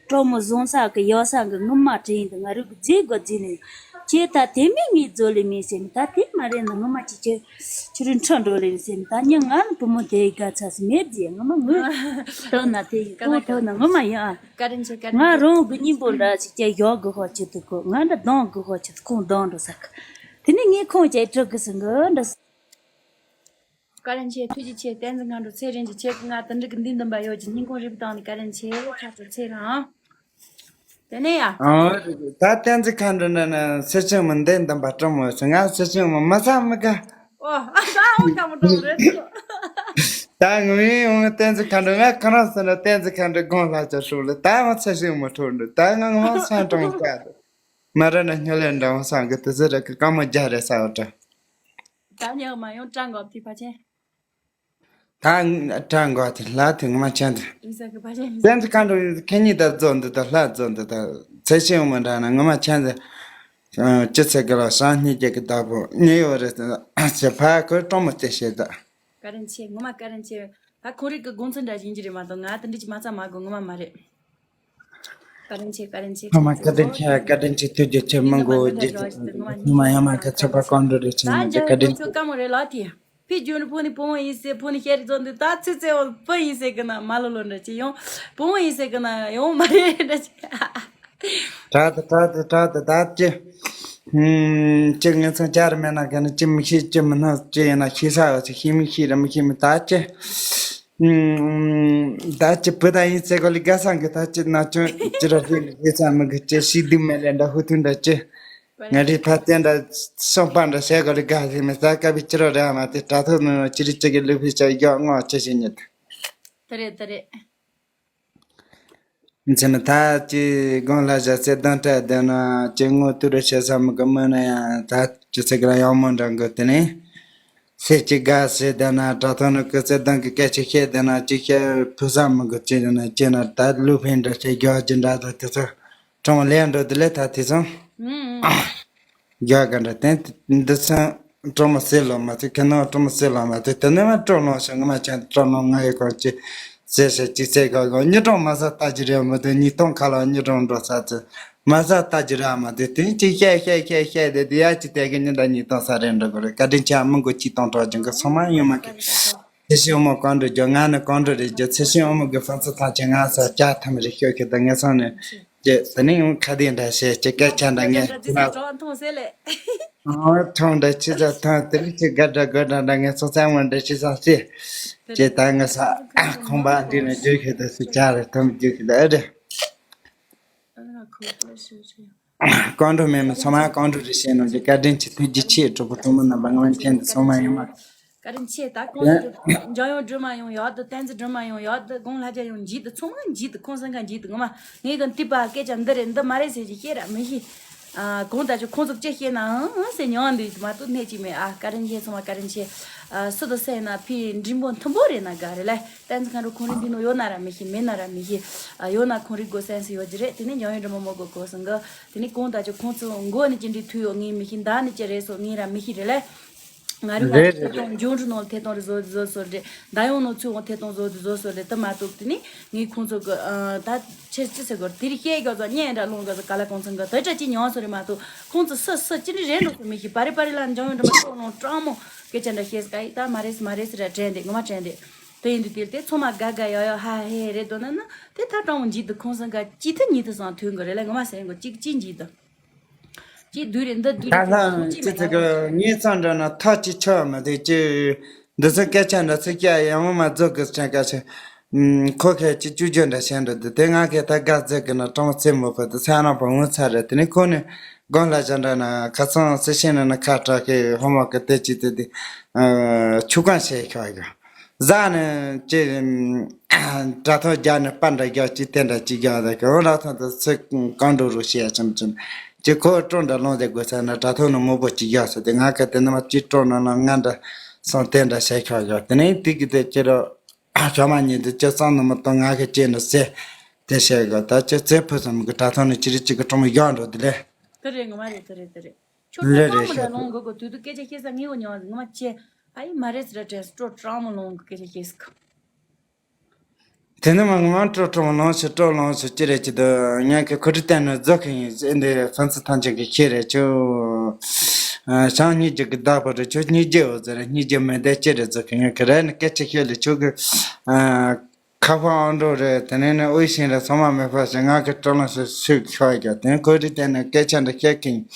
སྤྲང་མོ་བཟང་ས་གི་ཡག་ས་གི་ངོ་མ་དྲན་ཡིན་འདུག་ང་རུ་གི་རྫིག་གོ་རྫིག་ནས་ཁྱེད་ད་དེ་མིན་ངས་རྫོགས་ལེ་མིན་ཟེར་ནས་ད་དེ་མ་རེད་ན་ངོ་མ་ཅན་བཅས་ཁྱོད་རུ་འཕྲོ་འགྲོ་ལེ་ཟེར་ནས་ད་ཉིན་ང་ནི་བུ་མོ་དེ་ཡི་དགའ་ཚ་སི་མེད་རྫིག་ངོ་མ་ངོས་ཐོག་ན་དེ་ཡི་ཁོང་ཐོག་ན་ངོ་མ་ཡིན་ཨ། ཀ་རན་ཆེ་ཀ་རན་ང་ཆེ། རང་གི་སྙིང་པོ་འདྲ་ཞིག་ཀྱང་ཡག་གི་ཧོ་ཆེ་དུ་གོ་ང་འདྲ་གདོང་གི་ཧོ་ཆེ་དུ་ཁོང་གདོང་འགྲོ་ས་གི་དེ་ནས་ངས་ཁོང་ཀྱང་དྲི་གི་སི་འགི་འདྲ། ཀ་རན་ཆེ་ཐུགས་རྗེ་ཆེ། བསྟན་འཛིན་མཁའ་འགྲོ་ཚེ་རིང་གི་ཆེད་ང་དེ་འདྲ་གི་འདི་འདུན་པ་ཡོད་ཀྱི་སྙིང་ཁོང་རིབ་བཏང་ནས་ཀ་རན་ཆེ་ཁ་ཚོ་ཚེ་རང་། དེ་ནས་ཡ། ཨང་། ད་བསྟན་འཛིན་མཁའ་འགྲོ་འདྲ་ན་སེ་ཆེན་མི་འདི་འདུན་པ་སྤྲང་མོ་ཟེར་ང་སེ་ཆེན་མི་མ་ཚ་མི་དགའ། ཨོ་ཨ་ཨོ་ཀ་མོ་ཀ་མོ་རེད། ད་ངུ་ཡིན་འོང་བསྟན་འཛིན་མཁའ་འགྲོ་ང་ཁོ་རང་ཟེར་ན་བསྟན་འཛིན་མཁའ་འགྲོ་དགོངས་ལ་ཅག་ཧྲུག་ལ་ད་ང་ཚེ་ཤིང་མི་ཁྲོ་འདུག་ད་ང་ངོ་ཚ་འགྲོ་ཀ་རེད། མ་ར་ན་སྨྱོ་ལས་འདྲ་བ་སང་གི་དེ་ཚེ་ར་གི་ཀ་མོ་རྒྱ་རེ་ས་བ་འདྲ། ད་ཉག་མ་ཡོང་ཀྲང་གོ་ཐི་ཕ་ཆེན། ད་ཀྲང་གོ་ཐི་ལ་ཐི་ངོ་མ་ཆེན་ཐི། ཡིན་ས་གི་ཕ་ཆེན་ཡིན་ས། བཙན་ཐི་ཀ་འགྲོ་ཡིན་ཁེ་ཉི་ད་རྫོ་འདི་ད་ལྷ་རྫོ་འདི་ད་ཚེ་ཤེས་ཡོང་མ་འདྲ་ན་ངོ་མ་ཆེན་ཐི། ཅི་ཚེ་གི་ལ་ཤང་སྙིང་རྗེ་གི་བདག་པོ་ཉེ་ཡོད་རེད་ཟེར་ཕ་ཁོས་ཀྲོང་མོ་དེ་བཤད་ད། ཀ་རན་ཆེ་ངོ་མ་ཀ་རན་ཆེ། ད་ཁོ་རིག་གི་དགོངས་ཚུལ་འདྲ་ཞིག་ཡིན་གྱི་རེད་མ་གཏོགས། ང་དེ་འདྲ་ཅིག་མ་རྩ་མ་དགོས། ངོ་མ་མ་རེད། བཀའ་དྲིན་ཆེ། བཀའ་དྲིན་ཆེ། ཐོག་མ་བཀའ་དྲིན་ཆེ། བཀའ་དྲིན་ཆེ། ཐུགས་རྗེ་ཆེ། མི་མགོ་བོ་རྗེ་ཆེ། ཐུགས་མ་ཡ་མ་ག་ཚོད་པ་གང་འགྲོ་རེ་ཆེ། ད་ཡིན་ཏེ་རྒྱ་བཀའ་དྲིན་ཆེ། ཚོ་དཀའ་མོ་རེད་ལ་དེ། ཕི་རྒྱུན་ཕུ་ནི་ཕུ་བོ་ཡིན་ཟེར། ཕུ་ནི་ཤེས་རིག་ཚོ་འདི་ད་ཚིག་ཚེ་བོ་ཕུ་ཡིན་ཟེར་གི་ན་མ་ལོ་ལོ་འདྲ་ཅི་ཡོང་། ཕུ་བོ་ཡིན་ཟེར་གི་ན་ཡོང་མ་རེད་འདྲ་ཅི། དྲག་ཏུ་དྲག་ཏུ་དྲག་ཏུ་ད་ཅི། ཧུམ། ཅི་ངན་སོང་ཅར་མེད་ན་ག་ནི་ཅི་མི་ཤེས། ཅི་མི་སྣང་། ཅི་ཡིན་ན་ཤེས་ས་ཡོད་ཅི། ཤེས་མི་ཤེས་ར་མི་ཤེས་མི་ད་ཅི། ད་ཅི་བུ་ད་ཡིན་ཟེར་གོ་ལི་དགའ་སང་གི་ད་ཅི་ན་ཅུང་ཅི་ར་ལི་ལི་ས་མི་གི་ཅི་ཤི་དུ་མེ་ལེ་འདྲ་ཧུ་ཐུན་འདྲ་ཅི། ང་རི་ཕ་ཏན་འདྲ་སོང་པ་འདྲ་ཟེར་གོ་ལི་དགའ་ཟེར་མི་ས་ཀ་བི་ཅི་ར་ར་མ་དེ་དྲ་ཐོག་ནི་ཅི་རི་ཅི་གི་ལུ་ཕི་ཅ་ཡོ་ངོ་ཅི་ཞིག་ཉིད། དེ་རེད་དེ་རེད། མཚན་མི་ད་ཅི་དགོང་ལ་བཞག་ཚེ་གདོང་སྤྲད་བསྡད་ན་ཅི་ངོ་ཏུ་རུ་བྱེད་ས་མི་གི་མི་ན་ཡང་ད་ཅི་ཚེ་གི་ལ་ཡང་མོ་འདྲ་གི་དེ་ནས། ཟས་ཅིག་དགའ་ཟེར་བསྡད་ན་དྲ་ཐོག་ནས་ཀི་ཚེ་གདོང་གི་སྐད་ཆ་བཤད་བསྡད་ན་ཅིག་བཤད་ཕུ་ས་མི་དགོས་ཅི་ཡིན་ན་ཅི་ན་ད་ལུ་ཕན་འདྲ་བཤད་རྒྱག་རྒྱུ་འདྲ་ད་དེ་ཚོ་གྲོང་ལས་འགྲོ་དེ་ལས་ད་དེ་ཚོ་རྒྱག་ག་འདྲ་དེ་འདི་ཚོ་གྲོང་མ་སེ་ལོ་མ་དེ་ཁེ་ནང་གྲོང་མ་སེ་ལོ་མ་དེ་དེ་ནས་མ་གྲོང་ལོང་ཞིག་ང་མ་ཅན་གྲོང་ལོང་ང་ཡི་གོང་ཅི་ཟེར་ཟེར་ཅིག་ཟེར་ག་ག་ཉི་གྲོང་མ་ས་ལྟ་ཅི་རེད་མ་དེ་ཉི་གྲོང་ཁ་ལ་ཉི་གྲོང་འགྲོ་ས་ཚེ། མ་ཟ་ལྟ་ཅི་ར་མ་དེ་དེ་ཅི་བཤད་བཤད་བཤད་བཤད་དེ་དེ་ཡ་ཅི་དེ་གི་ཉི་ཟླ་ཉི་སྟོང་ས་རེ་འགྲོ་གི་རེད། བཀའ་དྲིན་ཆེ། མི་མགོ་ཅི་སྟོང་གྲོགས་ཀྱི་མགོ་ཚང་མ་ཡོད་མ་གི། ཚེ་ཤི་འོ་མོ་གང་འགྲོ་རྒྱུ་ང་ནི་གང་འགྲོ་རེད་རྒྱུ། ཚེ་ཤི་འོ་མོ་གི་ཕན་ཚུན་ཐང་ཆེ་ང་ས་ལྕགས་ཐམ་རེ་ཤོད་ཁི་ད་ངེད་ཚང་ནི་ཀྱེ་དེ་ནི་ཡང་ཁ་དེ་འདྲ་བཤད་ཀྱི་སྐད་ཆ་འདྲ་ངས་ཐུག་ན། ཨོ་ཐོང་འདྲ་ཅི་ཟ་ཐང་དེ་རིགས་ཅི་དགའ་འདྲ་དགོད་འདྲ་འདྲ་ངས་ཚོ་ཚང་མ་འདྲ་ཅི་ཟ་སི་ཀྱེ་ད་ངེད་ས་ཁོང་པ་འདི་ནི་རྒྱུ་ཁི་ད་སུ་ཅག་རེ་ཐམ་རྒྱུ་ཁི་ད་ཨེ་རེད། གང་འགྲོ་མེད་མི་ཚང་མ་གང་འགྲོ་རེ་བཤད་ནོ་ཀྱི་བཀའ་དྲིན་ཆེ། ཐུགས་རྗེ་ཆེ། གྲོགས་པོ་གྲོགས་མོ་རྣམ་པ་ངོ་མ་མཁྱེན་དུ་ཚང་མ་ཡོང་མ། བཀའ་དྲིན་ཆེ། ད་ཁོང་ཚོ་འཇམ་དབྱངས་སྒྲོལ་མ་ཡོང་ཡག་དུ། བསྟན་འཛིན་སྒྲོལ་མ་ཡོང་ཡག་དུ། དགོང་ལྷ་རྒྱལ་ཡོང་འཇིག་དུ། ཚང་མ་འཇིག་དུ། ཁོང་སང་ག་འཇིག་དུ། ངོ་མ་ངས་གི་འདི་པ་སྐད་ཆ་འདི་རེད་འདི་མ་རེད་ཟེར་གྱི་བཤད་ར་མི་ཤེས། ཨ་གོང་ད་ཆུ་ཁོང་ཚོ་ཅི་བཤད་ན་ཨང་ཨང་ཟེར་མྱོང་འདུག་མ་གཏོགས་གནས་ཅིག་མེད། ཨ་བཀའ་དྲིན་ཆེ། ཚང་མ་བཀའ་དྲིན་ཆེ། ཨ་སུ་དང་སེ་ན་ཕི་འབྲིང་པོ་མཐུན་པོ་རེད་ན་དགའ་རེད་ལ། བསྟན་འཛིན་མཁའ་འགྲོ་ཁོང་རིག་འདི་ནོ་ཡོད་ན་ར་མི་ཤེས། མེད་ན་ར་མི་ཤེས། ཨ་ཡོད་ན་ཁོང་རིག་དགོས་སེམས་སུ་ཡོད་ཀྱི་རེད། དེ་ནས་འཇམ་དབྱངས་སྒྲོལ་མ་མོ་གོ་གོ་སང་གི། དེ་ནས་གོང་ད་ཆུ་ཁོང་ཚོ་མགོ་ནས་ཅི་འདྲའི་ཐུ་ཡོད་ངས་མི་ཤེས། མདའ་ནས་ཅི་རེད་སོ་ངས་ར་མི་ཤེས་རེད་ལ། ང་རུ་ལ་རེད་རེད་ཐེ་གཏོང་རེད། འབྱུང་འགྲོ་ནང་ཐེ་གཏོང་རེ་བཟོ་བཟོ་སོར་རེད། མདའ་ཡོང་ནང་ཚུར་འོང་ཐེ་གཏོང་བཟོ་བཟོ་སོར་རེད། ད་མ་གཏོགས་དེ་ནི་ངས་ཁོང་ཚོ་གི་ཨ་ད་ཆེ་ཅི་ཟེར་དགོས་དེ་རིགས་བཤད་དགོས་ཚོ་བརྙན་འདྲ་སློང་དགོས་ཚོ་ག་ལ་གོང་ཚང་གི་དེ་འདྲ་ཅི་མྱོང་སོ་རེད་མ་གཏོགས། ཁོང་ཚོ་སུ་སུ་ཅི་འདྲ་རེད་འགྲོ་སོ་མི་ཤེས། པ་རི་པ་རི་ལ་འཇམ་ཡོང་འགྲོ་མ་ཐོག་ནང་སྤྲང་མོ་སྐད་ཆ་འདྲ་བཤད་ཀ་ཡི་ད་མ་རེད་མ་རེད་ཟེར་ར་དྲན་དེ་ངོ་མ་དྲན་དེ། དེ་ཡིན་དུས་དེར་དེ་ཚང་མ་དགའ་དགའ་ཡག་ཡག་ཧ་ཧེ་རེད་འདོད་ན་ན་དེ་ད་སྤྲང་མོ་འཇིག་ཏུ་ཁོང་ཚང་ག་ཅི་ཐུ་ཉི་ཐུ་སང་ཐུན་གི་རེད་ལ་ངོ་མ་ཟེར་གི་གཅིག་ཅི་འཇིག་ཏུ། ཅི་བདུད་རེད་འདི་བདུད་ད་རེད་ལྷ་ཅི་ཅི་ཅི་མེད་ན། གི་ངའི་རྩ་འདྲ་ན་ཐག་ཅི་ཆོད་མ་དེ་ཅི། འདི་ཚོ་སྐད་ཆ་འདྲ་ཚིག་སྐྱ་ཡང་མ་རྫོགས་གི་ཅན་ཀ་ཆེ། ཁོ་ཁས་ཅི་བཅུ་རྒྱུ་འདྲ་བཤད་འདྲ་འདི་དེ་ང་ཁས་ད་དགའ་རྫོགས་གི་ན་གྲོང་ཚེ་མོ་ཕུ་དུ་ཚ་ན་པ་ངོ་ཚ་རེད། དེ་ནི་ཁོ་ནི་དགོན་ལ་བཞག་འདྲ་ན་ཁ་སང་སེ་ཤེ་ནི་ན་ཁ་གྲག་གི་ཧོ་མ་གི་དེ་ཅི་དེ་དེ་ཆུ་ཀང་བཤད་ཤོག་ཡོད། ཟ་ནས་ཅི། དྲ་ཐོག་རྒྱག་ནས་པ་འདྲ་རྒྱག་ཅི་དེ་འདྲ་ཅི་རྒྱག་ད་གི་འོ་ལ་ཐོག་ཏུ་ཚིག་གང་འགྲོ་རུ་བཤད་ཙམ་ཙམ་ཅི་ཁོ་སྤྲོ་འདྲ་ལོང་དེ་དགོས་ས་ན་དྲ་ཐོག་ནས་མོ་པོ་ཅི་རྒྱག་ས་དེ་ང་ག་དེ་ནི་མ་ཅི་སྤྲོ་ན་ན་ང་འདྲ་སོང་དེ་འདྲ་བཤད་ཁྱོག་ཡོད། དེ་ནས་དེ་གི་དེ་ཅི་རོ་ཞོ་མ་ཉིད་དུ་ཅི་གསང་ནི་མ་གཏོང་ང་གི་ཅི་ནི་ཟེར་དེ་བཤད་གི་ད་ཅི་ཚེ་ཕུ་སོང་གི་དྲ་ཐོག་ནས་ཅི་རི་ཅི་གི་གྲོང་ཡོག་འགྲོ་དེ་ལས། དེ་རེད་ངོ་མ་རེད་དེ་རེད་དེ་རེད། ཁྱོད་ལེ་ད་རེད་གང་མོ་ཤོད་ད་ལོང་གོ་གོ་དུས་དུ་སྐད་ཆ་བཤད་ས་ངའི་འོ་ཉོ་ངོ་མ་ཅི། ཨ་ཡི་མ་རེད་ཟེར་དྲན་སྤྲོ་སྤྲང་མོ་ལོང་གི་སྐད་ཆ་བཤད་ས་གི། དེ་ནི་མ་ངོ་མ་སྤྲོ་སྤྲང་མོ་ལོང་ཞིག་སྤྲོ་ལོང་ཞིག་ཅི་རེད་ཅི་དུ་ངས་ཁི་ཁོ་ཁྲི་བསྟན་ནས་རྫོགས་ཁི་ཡིན་ཨེ་འདི་ཕན་ཚུན་ཐང་ཆེན་གི་ཁྱེད་རེད་ཆུ། ཞང་སྙིང་རྗེ་གི་བདག་པོ་རེད་ཆུ་སྙིང་རྗེ་འོ་ཟེར་སྙིང་རྗེ་མེད་དེ་ཅི་རེད་རྫོགས་ཁི་ངས་ཁི་རེད་ནི་སྐད་ཆ་བཤད་ལ་ཆུ་གི། ཁ་ཕ་ཨང་འགྲོ་རེད། དེ་ནས་ནི་དབུས་ཤིང་རེད་ཚང་མ་མི་ཕ་ཞིག་ང་གི་སྤྲོ་ལོང་ཞིག་ཤུགས་ཤོག་རྒྱ་དེ་ནས་ཁོ་རི་དེ་ནས་སྐད་ཆ་འདྲི་བཤད་ཀིང་།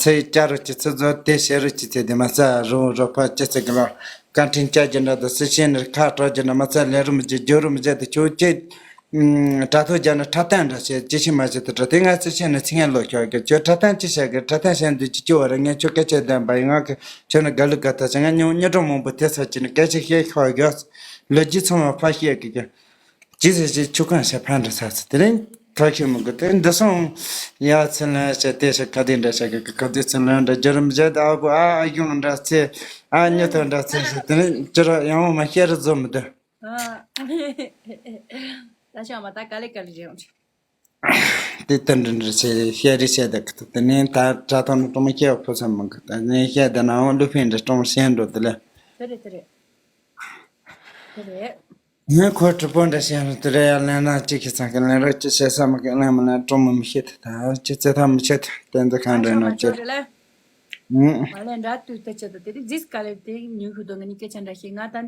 ཚེ་ཡི་བསྐྱར་རོ་གྱི་ཚེ་རྫོགས་དེ་བཤད་རོ་གྱི་ཚེ་དེ་མ་ཚ་རུ་རོ་ཕ་ཅི་ཚེ་གི་ལ་བཀའ་དྲིན་བསྐྱལ་རྒྱུ་འདྲ་དུ་སྲི་ཤེས་ནི་ཁ་གྲོགས་རྒྱུ་འདྲ་མ་ཚ་ལས་རུ་མི་བྱེད་རྒྱུ་རུ་མི་བྱེད་དུ་ཁྱོད་ཅི། དྲ་ཐོག་རྒྱ་ནི་འཁྲབ་སྟོན་འདྲ་བྱེད་ཅི་ཤེས་མ་བྱེད་དུ་དྲ་དེ་ང་སྲི་ཤེས་ནི་ཚིག་ངན་ལོ་ཤོག་རྒྱ་ཁྱོད་འཁྲབ་སྟོན་ཅི་བྱེད་གི་འཁྲབ་སྟོན་བྱེད་འདུག་ཅི་ཁྱོད་བ་ར་ངས་ཁྱོད་སྐད་ཆ་ལྡན་པ་ཡིན་ང་གི་ཁྱོད་ནི་དགའ་ལུགས་དགའ་ཐག་ཆེ་ང་ཉུང་ཉུང་གྲོང་མང་པོ་དེ་ཚོ་ཅི་ནི་སྐད་ཆ་བཤད་ཤོག་རྒྱ། ལོ་རྒྱུས་ཚང་མ་ཕར་བཤད་གི་གི། ཇི་ཟེར་ཅི་ཆུ་ཁང་ཞེ་ཕན་འདྲ་ས་ཚེ་དེ་རིང་ཐག་ཤེས་མི་དགོས་དེ་འདི་སོང་། ཡ་ཚེ་ལན་ཞེ་དེ་ཞེ་ཁ་དེ་འདྲ་ཞེ་གི་གི་ཁ་དེ་ཚེ་ལན་འདྲ་རྒྱུ་རུ་མི་བྱེད་ཨ་བུ་ཨ་ཨ་གཞུང་འདྲ་ཚེ་ཨ་ཉི་ཐོ་འདྲ་ཚེ་ཞེ་དེ་རིང་ཅི་ར་ཡང་མ་ཤེས་རུ་བཟོ་མི་འདུག་ད་ཤ་མ་ད་ག་ལེ་ག་ལེ་རེད་ཡོང་། དེ་ལྟར་འདྲ་འདྲ་བྱས་བཤད་རེས་བཤད་དེ་ཁ་ཐུག་དེ་ནས་ད་དྲ་ཐོག་ནས་གཏོང་མ་སྐྱེ་བ་ཕུ་སམ་མི་གི་ད་ནས་བཤད་དེ་ནའང་ཀླུ་ཕན་འདྲ་གཏོང་བཤད་འགྲོ་དེ་ལས། དེ་རེད་དེ་རེད། དེ་རེད། ངས་ཁོའི་གྲོགས་པོ་འདྲ་བཤད་རུང་དེ་རེད་ཡ། ལན་ན་གཅིག་གི་ཚང་གི་ལན་རོགས་གཅིག་བྱེད་ས་མ་གི་ལན་མ་ན་ཀྲོང་མོ་མི་ཤེས་ཐ་ཐ་གཅིག་རྩེ་ཐབས་མི་བྱེད་ཐ་བསྟན་འཛིན་ཁང་འདྲ་ན་གཅིག་རེད་ལ། ཨུང་། མ་ལན་འདྲ་དུས་ལྟ་བྱེད་དོ་དེ་རིགས་ཟིས་ག་ལེར་དེ་ཉུལ་ཤུ་དོ་ང་ནི་སྐད་ཆ་འདྲ་ཤེས་ང་ད་